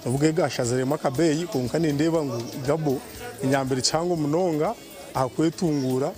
obwe gashaziremu akabeeyi kwonka nindeeba ngu igabo enyambire kihango munonga aha kwetunguura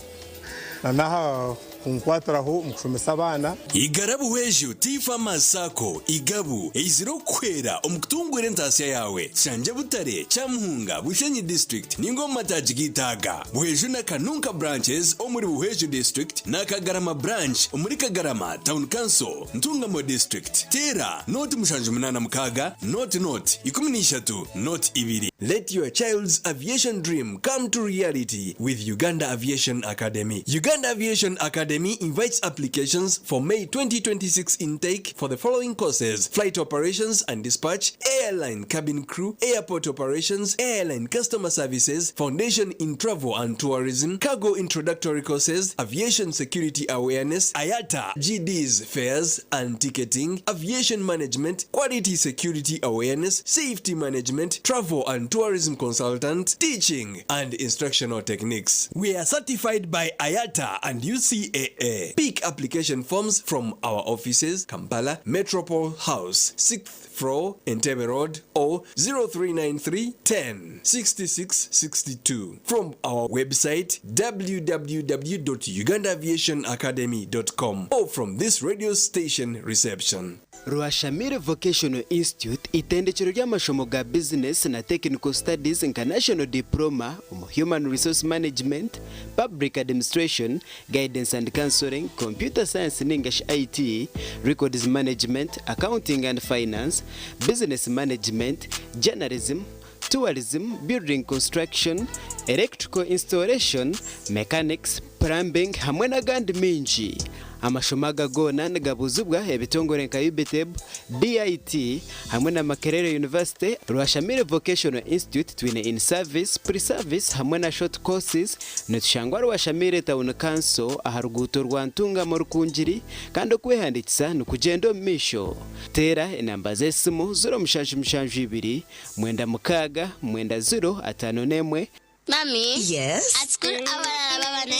na n'aha Kunkwatiraho omu kushomesa abaana. Igara Buhweju Tea Farmers Sacco, Igabu, eizire okukuhwera omu kutunguura entaasya yaawe. Kishangye Butare, Kyamuhunga, Bushenyi District ninga omu mataagi g'eitaaga. Buhweju na Kanunka Branches omuri Buhweju District na Kagarama Branch omuri Kagarama Town Council, Ntungamo District. Teera 0786 00 13 02. Let your child's aviation dream come to reality with Uganda Aviation Academy. Uganda Aviation Academy invites applications for May 2026 intake for the following courses: Flight Operations and Dispatch, Airline Cabin Crew, Airport Operations, Airline Customer Services, Foundation in Travel and Tourism, Cargo Introductory Courses, Aviation Security Awareness, IATA, GDs Fares and Ticketing, Aviation Management, Quality Security Awareness, Safety Management, Travel and Tourism Consultant, Teaching and Instructional Techniques. We are certified by IATA and UCAA. Pick application forms from our offices, Kampala, Metropole House, 6th floor, Entebbe Road, or 0393 10 66 62. From our website www.ugandaaviationacademy.com or from this radio station reception. Rwashamire Vocational Institute itendekero ry'amashomo ga bizinesi na Technical Studies nka National Diploma omu Human Resource Management, Public Administration, Guidance and Counselling, Computer Science ningashi IT, Records Management, Accounting and Finance, Business Management, Journalism, Tourism, Building Construction, Electrical Installation, Mechanics, Plumbing hamwe n'agandi maingi. Amashomo aga goona nigabuuzibwa ebitongore nka UBTEB, DIT hamwe na Makerere University. Rwashamire Vocational Institute twine in service, pre service hamwe na short courses. Nitushangwa Rwashamire Town Council aha ruguuto rwa Ntungamo Rukungiri kandi okwehandiikisa nikugyenda omu maisho. Teera enamba z'esimu 0772 96 90 51. Mummy. Yes? At school, abalala baba ne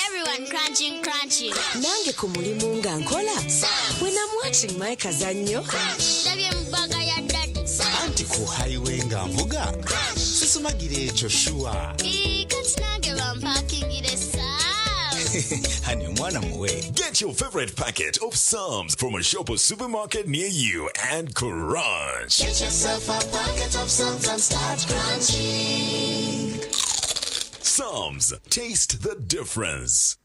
Everyone crunching, crunching. Nange ku mulimu nga nkola. When I'm watching my kazannyo. Ndabye mu bag ya daddy. Anti ku highway nga nvuga sisumagira ekyo sure. Ii, kati nange bampakingire Sam's. Hani omwana muwe. Get your favorite packet of Psalms from a shop or supermarket near you and crunch. Get yourself a packet of Psalms and start crunching. Psalms, taste the difference.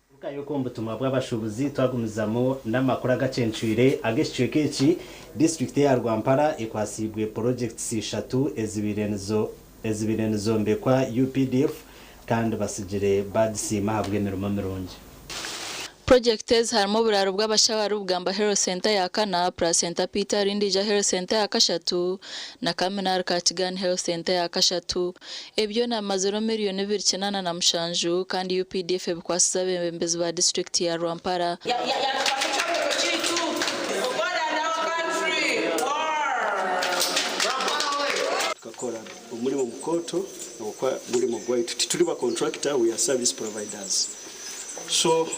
Tugarukayo omu butumwa bw'abashuubuzi twagumizamu n'amakuru agacencwire ag'ekicweka eki disiturikiti eya Rwampara ekwasiibwe purojekiti ishatu ezibaire nizombekwa UPDF kandi batsigire bagisiima ahabw'emirimo mirungi. Purojekiti ezi harimu oburaaro bw'abashaho ahari Bugamba Health Centre ya kana, Placenta Peter Rindija Health Centre ya kashatu na Kaminari Kakigani Health Centre ya kashatu. Ebi byona bimazireho miriyoni 287 kandi UPDF ebikwasize abeebembezi ba disiturikiti ya Rwampara. Tukakora omurimo mukooto ahabw'okuba murimo gwaitu tituri ba contractor, we are service providers, so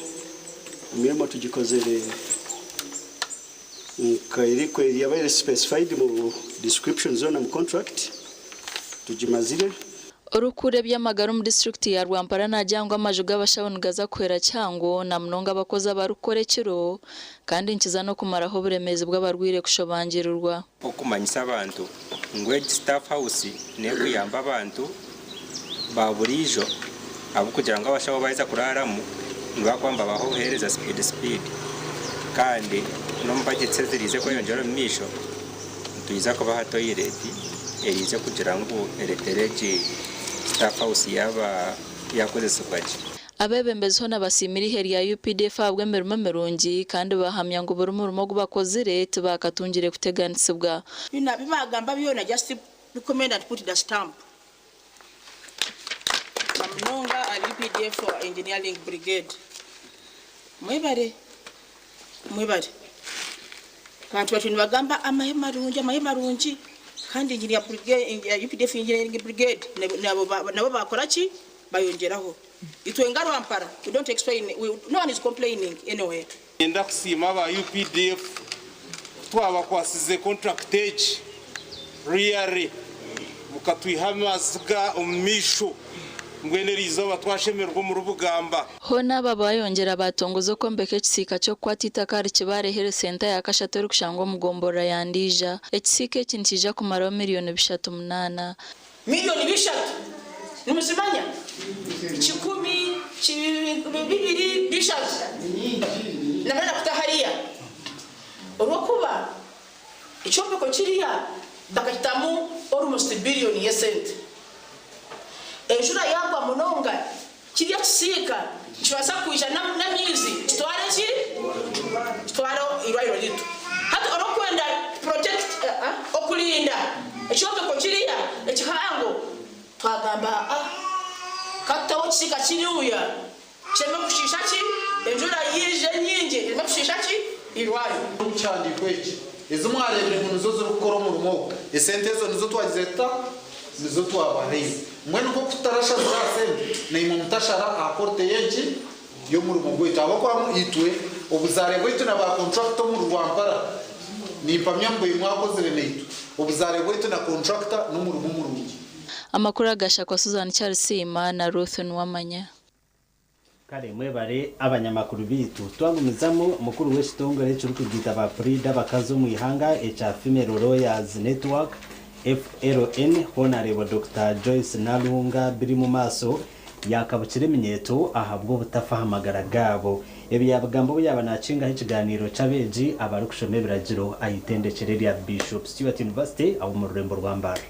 emirimo tugikozere nka yabaire specified mu description zoona mu contract tugimazire. Orikukurira eby'amagara omu disiturikiti ya Rwampara naagira ngu amaju g'abashaho nigaza kuhwera kihango na munonga abakozi abarikukora ekiro kandi nikiza n'okumaraho oburemeezi bw'abarwaire kushobangirirwa. Okumanyisa abantu ngu egi staff house nekuyamba abantu ba buriijo ahabw'okugira ngu abashaho baheza kuraaramu nibakuba nibabaha obuheereza speed speed kandi n'omu budgets eziriize kweyongyera omu maisho nitwija kubaha toilet eriize kugira ngu eretere egi staff house yaaba yakozesibwa gye. Abeebembezi hoona basiimire eihe rya UPDF ahabw'emirimo mirungi kandi bahamya ngu buri murimo ogu bakozire tibaakatungire kuteganisibwa. Byona bi baagamba byona just recommend and put the stamp. Na munonga ahari UPDF Engineering Brigade. Mwebare. Mwebare. Abantu batyo nibagamba amahe marungi, amahe marungi kandi engineer brigade, UPDF Engineering Brigade nabo nabo bakora ki? Bayongyeraho. Itwe nga Rwampara, we don't explain, we, no one is complaining anyway. Niinyenda kusiima aba UPDF twabakwasize contract egi really. Bukatwiha amaziga omu maisho. Mbwenu eri izooba twashemererwa omuri Bugamba. Hoona aba bayongyera batongoza okwombeka ekisiika ky'okukwata eitaka ahari Kibaare Health Centre ya kashatu erikushangwa omu gomborora ya Ndiija. Ekisiika eki nikiija kumaraho 8,000,000. 3,000,000 nimuzimanya? 100, 2, 3 namara kuta hariya olwokuba ekyombeko kiriya bakakitamu almost billion y'esente. Enjura yagwa munonga kiriya kisiika nikibaasa kwija n'amaizi kitware ki? Kitware eirwariro ritu. Hati orikwenda protect okurinda ekyombeko kiriya ekihango twagamba aa katuteho ekisiika kiriya kireme kushiisha ki? Enjura yaija enyingi ereme kushiisha ki? Eirwariro. Omu kihandiiko eki, ezi mwareebire ngu nizo zirikukora omurimo ogu, esente ezo nizo twagize tuta? Nizo twabahaire. Mbwenu nk'oku tutarashazire aha sente, naimwe mutashara aha quality y'enki? Y'omurimo gwaitu. Ahabw'okuba itwe obuzaare bwaitu na ba contractor omuri Rwampara, nimpamya ngu mwakozire naitwe. Obuzaare bwaitu na contractor n'omurimo murungi. Amakuru agashakwa Susan Kyarisiima na Ruth Nuwamanya. Kare mwebare abanyamakuru beitu. Twagumizamu, mukuru w'ekitongore ekirikugiita ba puriida abakazi omu ihanga ekya Female Lawyers Network, FLN, Honarebo Dokita Joyce Nalunga Birimumaaso yaakabukira eminyeeto ahabw'obutafa aha magara gaabo. Ebi yaabigamba obu yaaba naakingaho ekigaaniiro ky'abeegi abarikushoma ebiragiro aha itendekyero erya Bishop Stuart University ab'omu rurembo rwa Mbarara.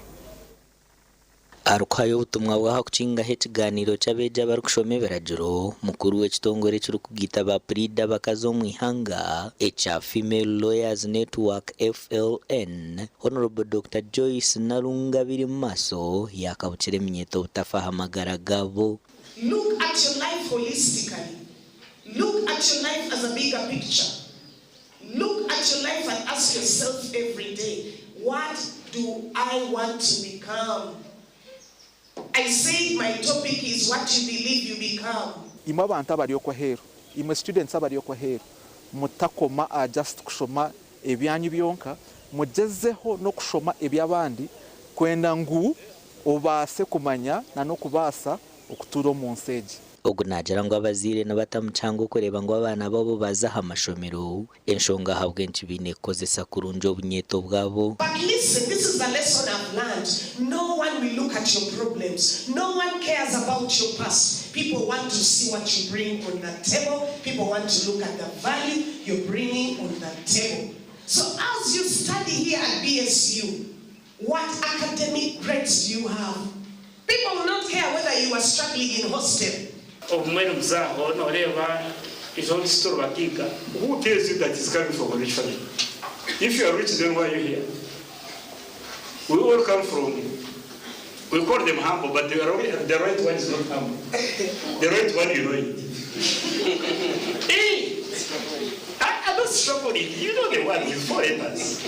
Arikuhayo obutumwa bwe aha kukingaho ekigaaniiro ky'abeegi abarikushoma ebiragiro, mukuru w'ekitongore ekirikugaita ba puriida abakazi omu ihanga ekya Female Lawyers Network, FLN, Hon. Dokita Joyce Nalunga Birimumaaso yaakabukira eminyeeto obutafa aha magara gaabo. Look at your life holistically, look at your life as a bigger picture, look at your life and ask yourself every day, what do I want to become? I said my topic is what you believe you become. Imwe abantu abari okwo aheeru, imwe students abari okwo aheeru, mutakoma aha just kushoma ebyanyu byonka, mugyezeho n'okushoma eby'abandi kwenda ngu obaase kumanya na n'okubaasa okutuura omu nsi egi. Ogu naagira ngu abazaire nibatamukyanga okureeba ngu abaana baabo baaza aha mashomero, enshonga ahabw'enki baine kukozesa kurungi obunyeeto bwabo. But listen, this is the lesson I've learned, no one will look at your problems, no one cares about your past, people want to see what you bring on the table, people want to look at the value you're bringing on the table. So as you study here at BSU, what academic grades do you have? People will not care whether you are struggling in hostel. Obumwe nibuza aho nooreeba is only story bagiiga. Who tells you that is coming from a rich family? If you are rich, then why are you here? We all come from, we call them humble, but the right one is not humble. The right one, you know it. Hey! I'm not struggling. You know the one with 4 letters.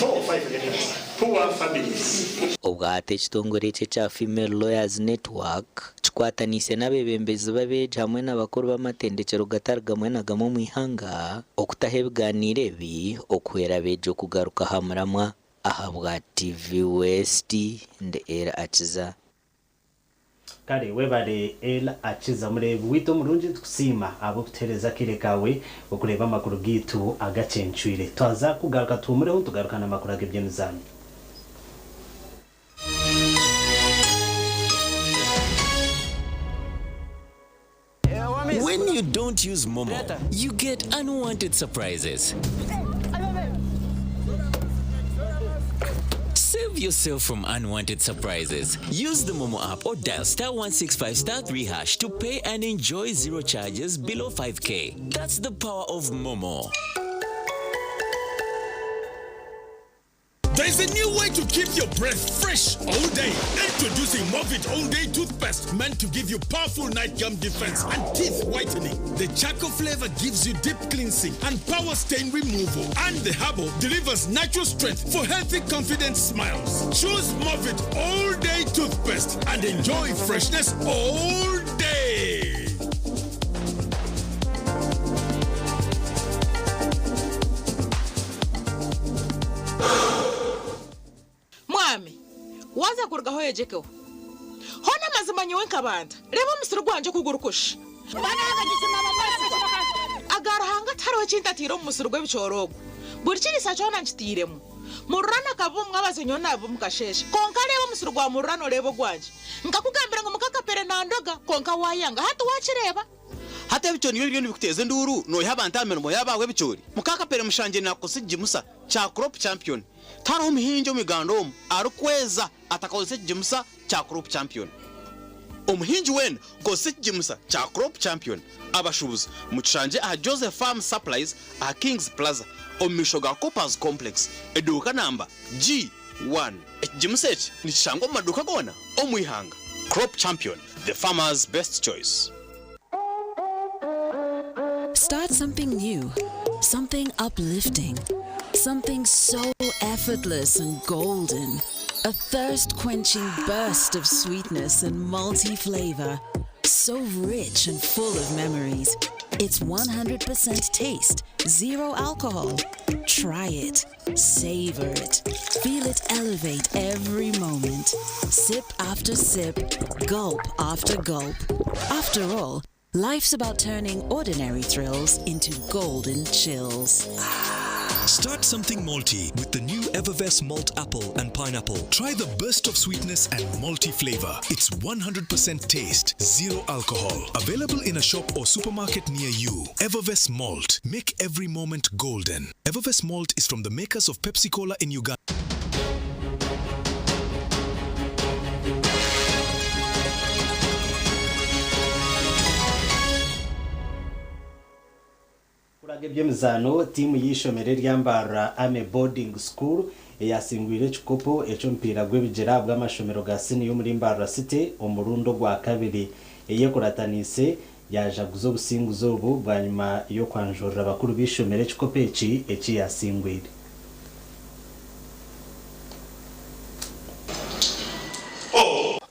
4 or 5 letters. Poor families. Obwo hati ekitongore eki ekya Female Lawyers Network kikwataniise n'abeebembezi b'abeegi hamwe n'abakuru b'amatendekyero gatari gamwe na gamwe omu ihanga okutaho ebigaaniiro ebi okuhwera abeegi okugaruka aha muramwa. Ahabwa TV West, ndi Ella Akiza. Kare webare Ella Akiza mureebi waitu omurungi nitukusiima ahabw'okutuheereza akaire kaawe okureeba amakuru gaitu agacencwire. Twaza kugaruka tuhumureho nitugaruka n'amakuru ag'eby'emizaano. When you don't use Momo, you get unwanted surprises. Save yourself from unwanted surprises. Use the Momo app or dial star 165 star 3 hash to pay and enjoy zero charges below 5K. That's the power of Momo. There is a new way to keep your breath fresh all day. Introducing Movit All Day Toothpaste, meant to give you powerful night gum defense and teeth whitening. The charcoal flavor gives you deep cleansing and power stain removal. And the herbal delivers natural strength for healthy, confident smiles. Choose Movit All Day Toothpaste and enjoy freshness all day. Mwami, Omwegyekeho. Hoona amazima nyowe nkaba nta? Reeba omusiri gwangye oku gurikusha. Aga Ruhanga tihariho eki ntataire omu musiri gw'ebicoori ogu. Buri kiriisa kyona nkitairemu. Mururano akaba omu mwabazyo nyowe naabiba omu kasheeshe. Kwonka reeba omusiri gwa Mururano oreebe ogwangye. Nkakugambira ngu muka Kapere nandoga, kwonka waayanga. Hati waakireeba? Hati ebicoori nibyo biriyo nibikuteeza enduuru noiha abantu aha mirimo yaabo ahabw'ebicoori. Muka Kapere mushangye naakukozesa ekigimusa kya Crop Champion. Tihariho muhingi omu Uganda omu arikweza atakakozesa ekigimusa kya Crop Champion. Omuhingi weena kozesa ekigimusa kya Crop Champion. Abashuubuzi mukishangye aha Joseph Farm Supplies aha Kings Plaza omu maisho ga Coopers Complex eduuka namba G1. Ekigimusa eki nikishangwa omu maduuka goona omu ihanga. Crop Champion, the farmer's best choice. Start something new, something uplifting, something so effortless and golden. A thirst quenching burst of sweetness and multi flavor. So rich and full of memories. It's 100% taste, zero alcohol. Try it, savor it, feel it elevate every moment. Sip after sip, gulp after gulp. After all, life's about turning ordinary thrills into golden chills. Start something malty with the new Evervess Malt Apple and Pineapple. Try the burst of sweetness and malty flavor. It's 100% taste, zero alcohol. Available in a shop or supermarket near you. Evervess Malt. Make every moment golden. Evervess Malt is from the makers of Pepsi Cola in Uganda. Kuraga eby'emizaano, tiimu y'eishomero erya Mbarara Army Boarding School eyasingwire ekikopo eky'omupiira gw'ebigyere ahabw'amashomero ga siniya omuri Mbarara City omurundi ogwakabiri eyekurataniise yaajaguza obusinguzi obu bwanyima y'okwanjurira bakuru b'eishomero ekikopo eki eki yasingwire.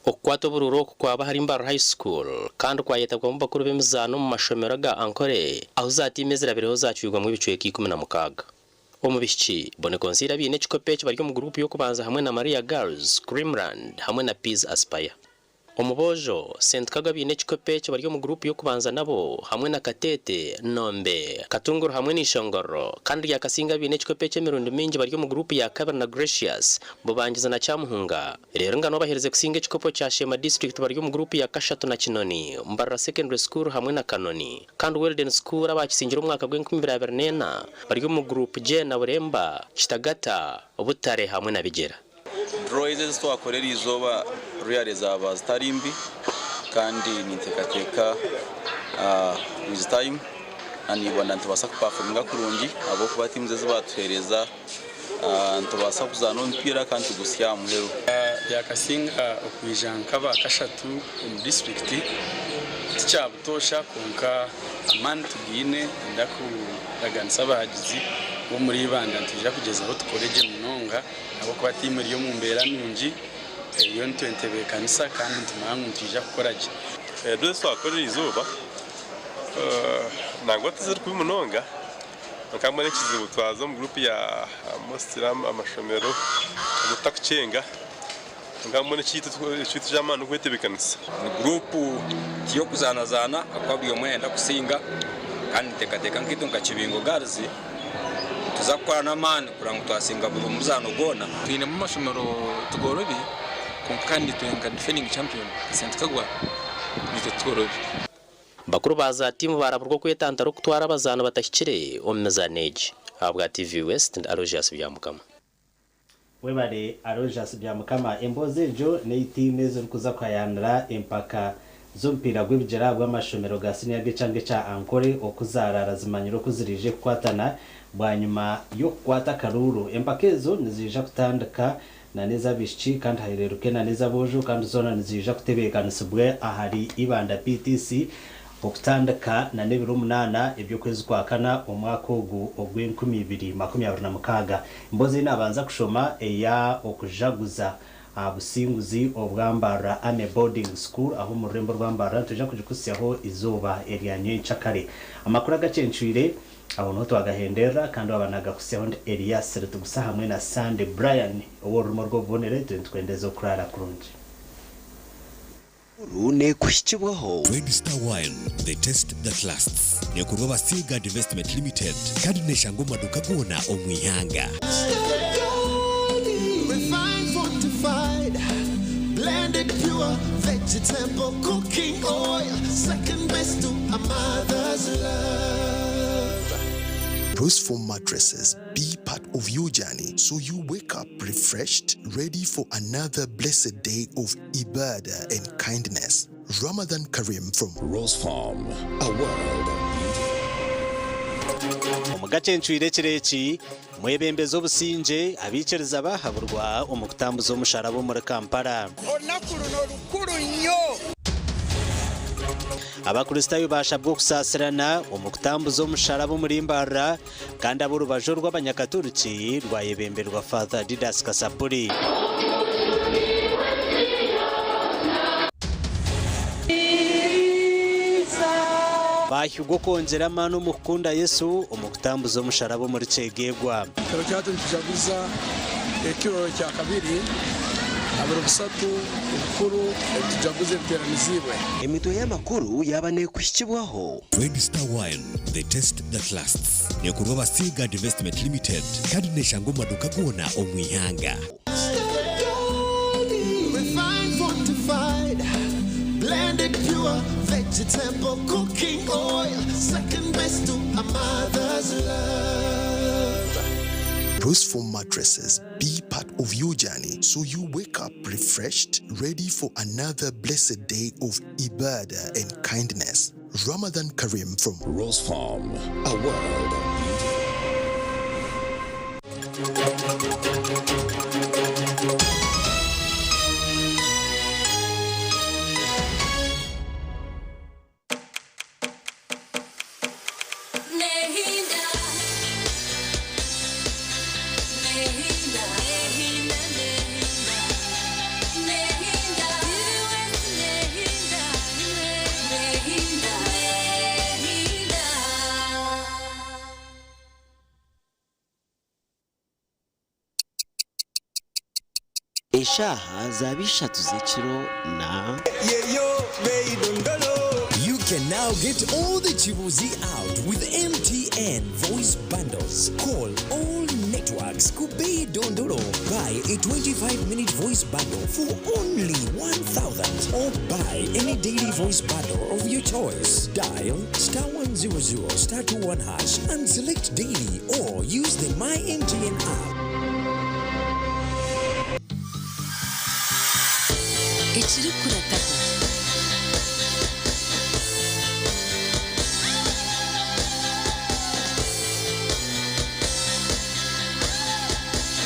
Okukwata oburuuru oku kwaba ahari Mbarara High School kandi kwayetabwamu bakuru b'emizaano omu mashomero aga Ankole ahu za tiimu ezirabireho zacwirwamu ebicweka 16. Omu bishiki, Bonneconseil abaine ekikopo eki bari omu guruupu y'okubanza hamwe na Maria Girls, Creamland hamwe na Peas Aspire. Omu boojo, St Kago abaine ekikopo eki bari omu guruupu y'okubanza nabo hamwe na Kateete, Nombe, Katunguru hamwe na Ishongororo kandi Ryakasinga abaine ekikopo eki emirundi mingi bari omu guruupu ya kabiri na Gracious, Bubangizi na Kyamuhunga. Reero ngano abaherize kusinga ekikopo kya Sheema District bari omu guruupu ya kashatu na Kinoni, Mbarara Secondary School hamwe na Kanoni. Kandi Weldon School abakisingire omwaka gw'enkumi ibiri abiri n'ena bari omu guruupu J na Buremba, Kitagata, Butare hamwe na Bigyera. Draw ezi ezi twakora eriizooba really zaaba zitari mbi kandi ninteekateeka with time nibona nitubaasa kupafominga kurungi ahabw'okuba tiimu ezi baatuheereza nitubaasa kuzaana omupiira kandi tugusya aha muheru. Yakasinga okwija nk'abakashatu omu disiturikiti tikyabutoosha kwonka amaani tugaine nda kuraganisa abahagizi b'omuri Ibanda nitwija kugyezaho tukore gye munonga ahabw'okuba tiimu eri omu mbeera nungi eriyo nitwentebeekanisa kandi nitumanya ngu nitwija kukora gye. Ebi twakora erizooba nangwa tiziri kubi munonga kwonka mbwenu ekizibu twaza omu guruupu ya mostly amashomero ag'okutakukyenga kwonka mbwenu ekyaitu eky'amaani n'okwetebeekanisa. Ni guruupu tiy'okuzaanazaana ahakuba buri omwe nayenda kusinga kandi ninteekateeka nkaitwe nka Kibingo Girls nituza kukora n'amaani kureba ngu twasinga buri muzaano gwona. Twinemu amashomero tigoorobi kwonka kandi itwe nka defending champion St Kagwa naitwe titworobi. Bakuru ba za tiimu baaraburwa okwetantara okutwara abazaani batahikire omu mizaano egi. Ahabwa TV West, ndi Aloysius Byamukama. Webare Aloysius Byamukama. Emboozi egyo n'ei tiimu ezirikuza kuhayaanira empaka z'omupiira gw'ebigyere ahabw'amashomero ga siniya g'ekyanga ekya Ankole oku zaaraara zimanyire oku ziraije kukwatana bwanyima y'okukwata akaruuru. Empaka ezo niziija kutandika na n'ez'abaishiki kandi hahereeruke na n'ez'aboojo kandi zoona niziija kutebeekanisibwa ahari Ibanda PTC okutandika na n'ebiro munaana eby'okwezi kwa kana omwaka ogu ogw'enkumi ibiri 26. Emboozi ei naabanza kushoma eya okujaguza aha businguzi obwa Mbarara Army Boarding School aho omu rurembo rwa Mbarara nitwija kugikutsyaho eizooba erya nyencakare. Amakuru agacencwire aho niho twagahenderera kandi waaba naagakutsyaho ndi Elias Ritugusa hamwe na Sunday Brian ow'orurimi orw'obubonero itwe nitukwendeza okuraara kurungi. Ru neekuhikibwaho. Red Star Wine, the taste that lasts. Neekorwa aba Seaguard Investment Limited kandi neeshangwa omu maduuka goona omu ihanga. Refined, fortified, blended pure vegetable cooking oil. Second best to a mother's love. Rose Foam mattresses be part of your journey so you wake up refreshed, ready for another blessed day of ibadah and kindness. Ramadan Kareem from Rose Farm, a world of Omu gacencwire ekiro eki, mwebembezi obusingye, abaikiriza baahaburwa omu kutambuza omusharaba omuri Kampala. Olunaku luno lukulu nnyo. Abakristaayo baashabwa okusaasirana omu kutambuza omusharaba omuri Mbarara kandi ab'orubaju orw'abanyakaturiki rwayebemberwa Father Didas Kasapuri. Baahigwa okwongyera amaani omu kukunda Yesu omu kutambuza omusharaba omuri Kyegegwa. Ekiro kyaitu nitujaguza ekiro kya kabiri aha biro bisatu ebikuru ebi tujaguza ebiteeraniziibwe. Emitwe y'amakuru yaaba neekuhikibwaho. Red Star Wine, the taste that lasts. Neekorwa aba Seaguard Investment Limited kandi neeshangwa omu maduuka goona omu ihanga. Refined, fortified, blended pure vegetable cooking oil. Second best to a mother's love. Rose Foam mattresses be part of your journey so you wake up refreshed, ready for another blessed day of ibadah and kindness. Ramadan Kareem from Rose Farm, a world of Nehinda. Nehinda. Nehinda. Nehinda. Nehinda. Nehinda. Nehinda. Eshaaha zaaba ishatu z'ekiro na. You can now get all the Chibuzi out with MTN voice bundles. Call all networks Kubei Dondolo. Buy a 25-minute voice bundle for only 1,000 or buy any daily voice bundle of your choice. Dial star 100 star 21 hash and select daily or use the My MTN app. Ekirikurataho.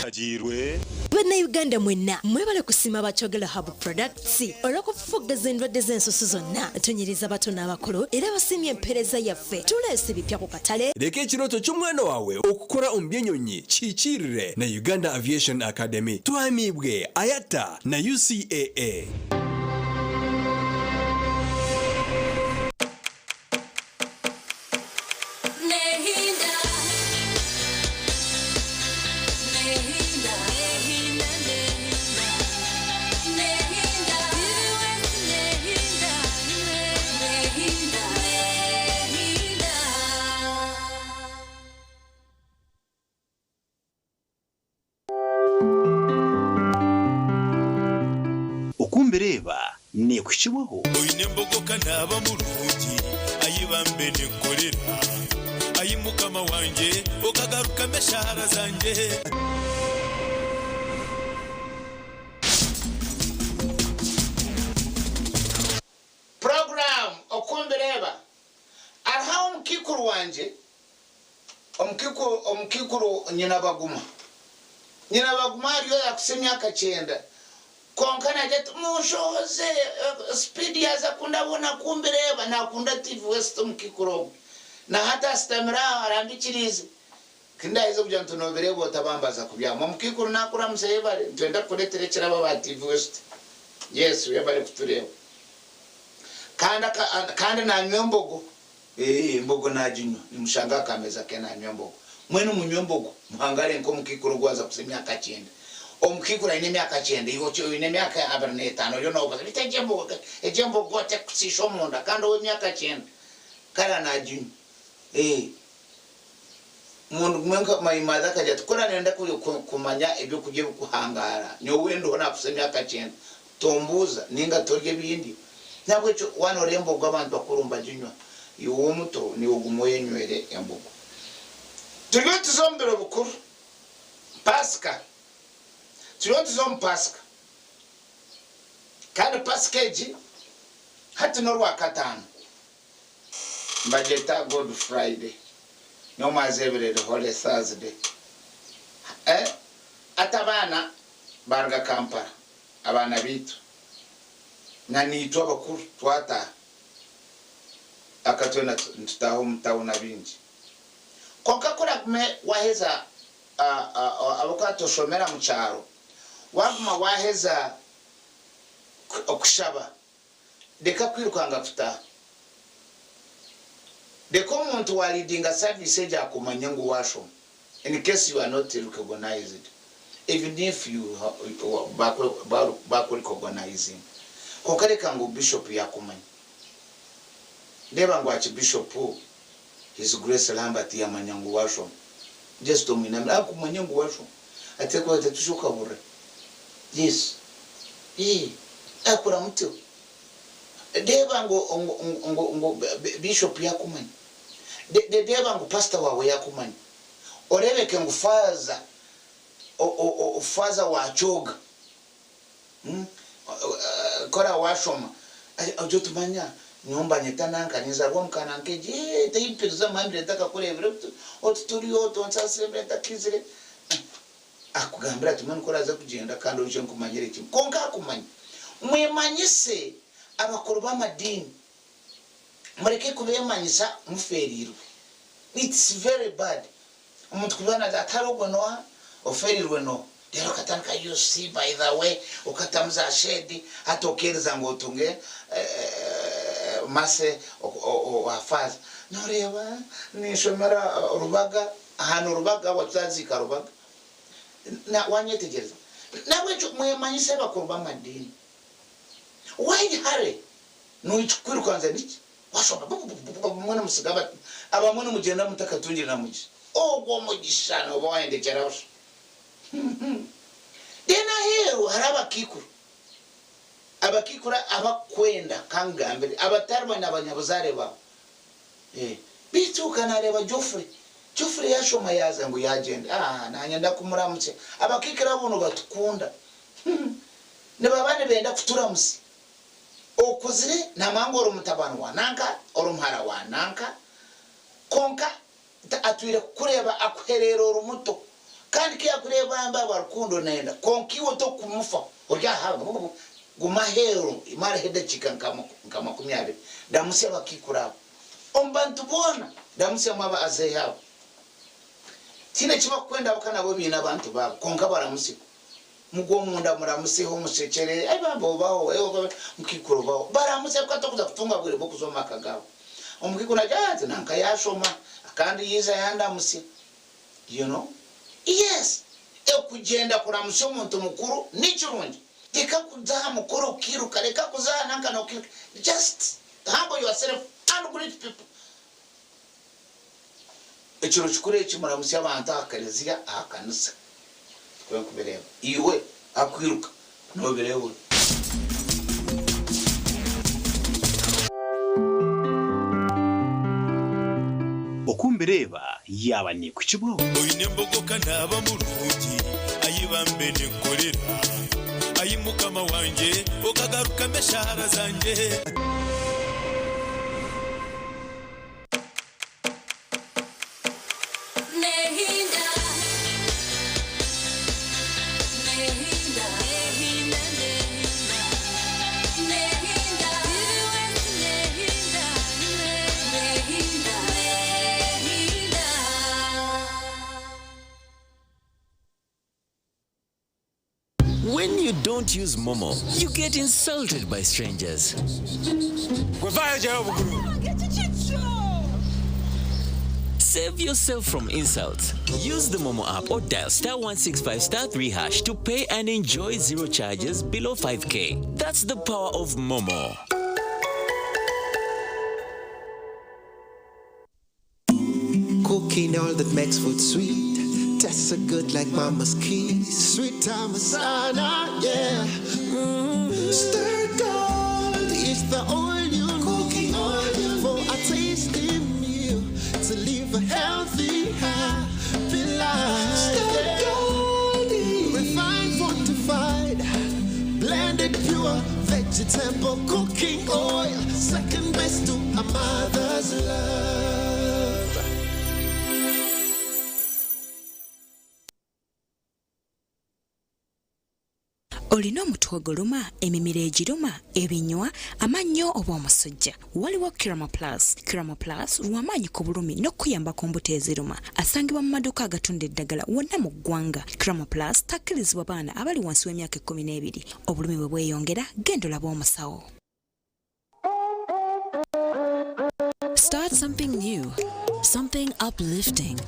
Agiirwe. Bannayuganda mwenna mwebale kusiima ba Kyogero Hub Products olw'okufufuggaza endwadde z'ensusu zonna. Tunyiriza bato n'abakulu era basiimye empeereza yaffe. Tuleese bipya ku katale. Reka ekirooto ky'omwana waawe okukora omu by'enyonyi kihikiirire na Uganda Aviation Academy. Tuhamiibwe IATA na UCAA. Nehinda. Nehinda. Nehinda. Nehinda. Nehinda. Nehinda. Nehinda. Okumbireeba neekuhikibwaho. Oine embogoka naaba murungi ayibambe nenkorera ayi mukama wangye okagarukamu eshaara zangye. Puroguraamu Oku Mbireba Hariho omukaikuru wangye, omukaikuru Nyinabaguma. Nyinabaguma ariyo yaakuhitsya emyaka kyenda kwonka naagira ati, Munshohoze, sipiidi yaaza kundabona ku mbireba. Naakunda TV West omukaikuru ogwo. Na hati ashutamire aho arambikiriize. Ku ndaaheza kugira nti noobireeba otabambaza kubyama. Omukaikuru naakuramutsya yebare, nitwenda kukureetera ekirabo aba TV West. Yes, webare kutureeba. Kandi kandi nanywa embogo. Ee, embogo naginywa. Nimushanga aha kameeza ke nanywa embogo. Mwenu munywe embogo, muhangare nk'omukaikuru ogu waaza kuhitsya emyaka kyenda. Omukaikuru aine emyaka kyenda, iwe oine emyaka 25 oriyo noobuuza beitu egyo embogo egyo embogo tekusiisha omunda kandi ow'emyaka kyenda kare naaginywa. Ee. Omuntu gumwe nka my mother akagira ati, Ku oraanenda kumanya eby'okurya ebirikuhangaara, nyowe ndiho naakuhitsya emyaka kyenda, tombuuza nainga torya ebi ndya. N'ahabw'ekyo waaba nooreeba embogo abantu bakuru nibaginywa, iwe omuto niiwe ogume oyenywere embogo. Turiyo nituza omu biro bikuru, Paasika. Turiyo nituza omu Paasika. Kandi Paasika egi hati n'Orwakataano. Nibagyeta Good Friday. Nyowe mwazeebire eri Holy Thursday. Eh, hati abaana baaruga Kampala, abaana baitu, na naitwe abakuru twataaha. Aka twena nitutaaha omu tawuni abaingi. Kwonka ku oragume waaheza ahabw'okuba toshomera mu kyaro, waaguma waaheza kushaba, reka kwirukanga kutaaha. Reka omuntu wa leadinga service egyo akumanye ngu waashoma, in case you are not recognized, even if you baakurecognizinga, kwonka reka ngu bishop yaakumanya. Reeba ngu Archbishop His Grace Lambert yamanya ngu washoma. Just omwinamire akumanye ngu washoma. Atekwa ati tusha okaburira. Yes. Eeh akura mutyo. Reeba ngu ngu ngu Bishop yakumanya. Reeba ngu pastor wawe yakumanya. Orebeke ngu faaza faaza wa Kyoga Kora washoma ojye otumanya nyowe mbanyeta nanka ninzarwa omu ka nanka egi eeh teyimpiriza mambire ntakakurebire otu turiyo tonsaasire mbire ntakaizire akugambire ati mbwenu ku oraaze kugyenda kandi oije nkumanyire kimwe kwonka akumanya. Mwemanyise abakuru b'amadiini mureke kubeemanyisa mufeereirwe it's very bad Omuntu kuba naagira ati hare ogwo n'oha? Ofeereirwe n'oha? Reero okatandika you see by the way okatamu za shade hati okeeriza ngu otunge mercy owa faaza. Nooreeba ninshomera Rubaga, aha ni Rubaga watuzaziika Rubaga. Wanyetegyereza? N'ahabw'ekyo mwemanyise abakuru b'amadiini. Why hurry? Noikwirukanza niki? Washoma bumwe nimusiga abamwe nimugyenda mutakatungire na mugisha. Ogwo omugisha nooba wayendekyera busha. Then aheeru hariho abakaikuru. Abakaikuru abakukwenda kangugambire abatari na banyabuzaare baawe. Beitu ka naareeba Geoffrey. Geoffrey yashoma yaaza ngu yaagyenda. Aah naanye ndakumuramukya. Abakaikuru abo nibatukunda. Nibaba nibenda kuturamutsya. Okuzire namanya ngu ori mutabani wa nanka, ori muhara wa nanka, kwonka atwire kukureeba akuhereera ori muto. Kandi ku yakureeba mbe aba rukundo nayenda, kwonka iwe tokumufaho, ori aha guma aheeru maraho edakiika nka 20, ramutsya abakaikuru abo. Omu bantu boona ramutsyamu abazeehe abo. Tihaine eki bakukwenda ahabw'okuba nabo baine abantu baabo, kwonka baramutsye. Mugwe omunda muramuseho musekyere, ai bambi obaho, mukaikuru obaho. Baramusya ahabw'okuba tokuza kutunga bwire bw'okuza omu maka gaabo. Omukaikuru naagira ati nanka yaashoma kandi yaija yandamusya. You know? Yes, okugyenda kuramusya omuntu mukuru ni kirungi. Reka kuza aha mukoro okairuka, reka kuza aha nanka n'okairuka. Just humble yourself and greet people. Ekiro kikuru eki muramutsye abantu aha kereziya, aha kanisa. Nikwo nkubireeba. Iwe akwiruka nobireeba ota? Oku mbireeba yaaba neekuhikibwaho. Oine embogo ka naaba murungi, ai bambe ninkukorera, Ai Mukama wangye, okagarukamu eshaara zangye. When you don't use Momo, you get insulted by strangers. Save yourself from insults. Use the Momo app or dial star 165 star 3 hash to pay and enjoy zero charges below 5K. That's the power of Momo. Cooking all that makes food sweet. Tastes so good like mama's keys. Sweet Tamasana, yeah. Stir gold is the oil you cooking oil for a tasty meal to live a healthy, happy life. Stir gold, refined, fortified, blended pure vegetable cooking oil. Second best to a mother's love. Olina omutwe oguluma, emimiro egiruma, ebinywa, amannyo oba omusujja, waliwo Kiramo Plus. Kiramo Plus lw'amaanyi ku bulumi n'okukuyamba ku mbuto eziruma. Asangibwa mu maduuka agatunda eddagala wonna mu ggwanga. Kiramo Plus takkirizibwa baana abali wansi w'emyaka 12. Obulumi bwe bweyongera, genda olabe omusawo. Start something new, something uplifting,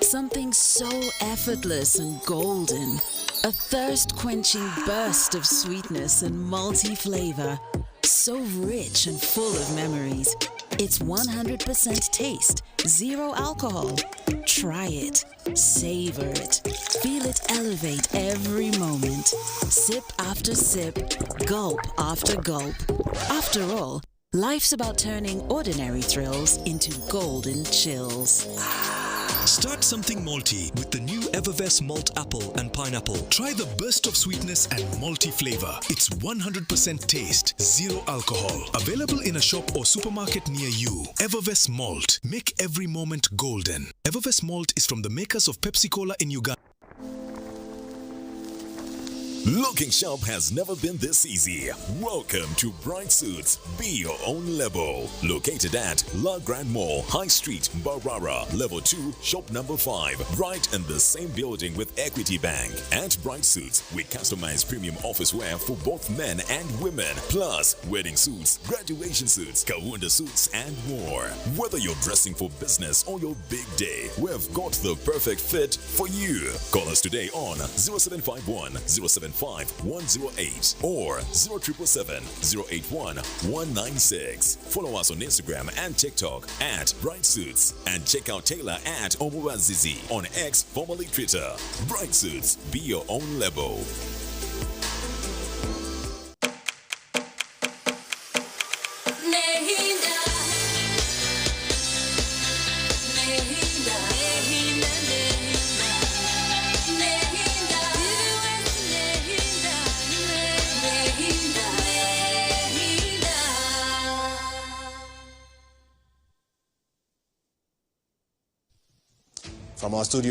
something so effortless and golden. A thirst quenching burst of sweetness and malty flavor. So rich and full of memories. It's 100% taste, zero alcohol. Try it, savor it, feel it elevate every moment. Sip after sip, gulp after gulp. After all, life's about turning ordinary thrills into golden chills. Start something malty with the new Evervess Malt Apple and Pineapple. Try the burst of sweetness and malty flavor. It's 100% taste, zero alcohol. Available in a shop or supermarket near you. Evervess Malt. Make every moment golden. Evervess Malt is from the makers of Pepsi Cola in Uganda. Looking sharp has never been this easy. Welcome to Bright Suits. Be your own level. Located at La Grande Mall, High Street, Barara, Level 2, Shop Number 5, right in the same building with Equity Bank. At Bright Suits, we customize premium office wear for both men and women, plus wedding suits, graduation suits, Kawunda suits, and more. Whether you're dressing for business or your big day, we've got the perfect fit for you. Call us today on 0751 075 108 or 0777 081 196. Follow us on Instagram and TikTok at Bright Suits and check out Taylor at Omuwazizi on X, formerly Twitter. Bright Suits, be your own level. Nehinda, Nehinda, Nehinda, Nehinda, Nehinda, Nehinda, Nehinda. From our studio.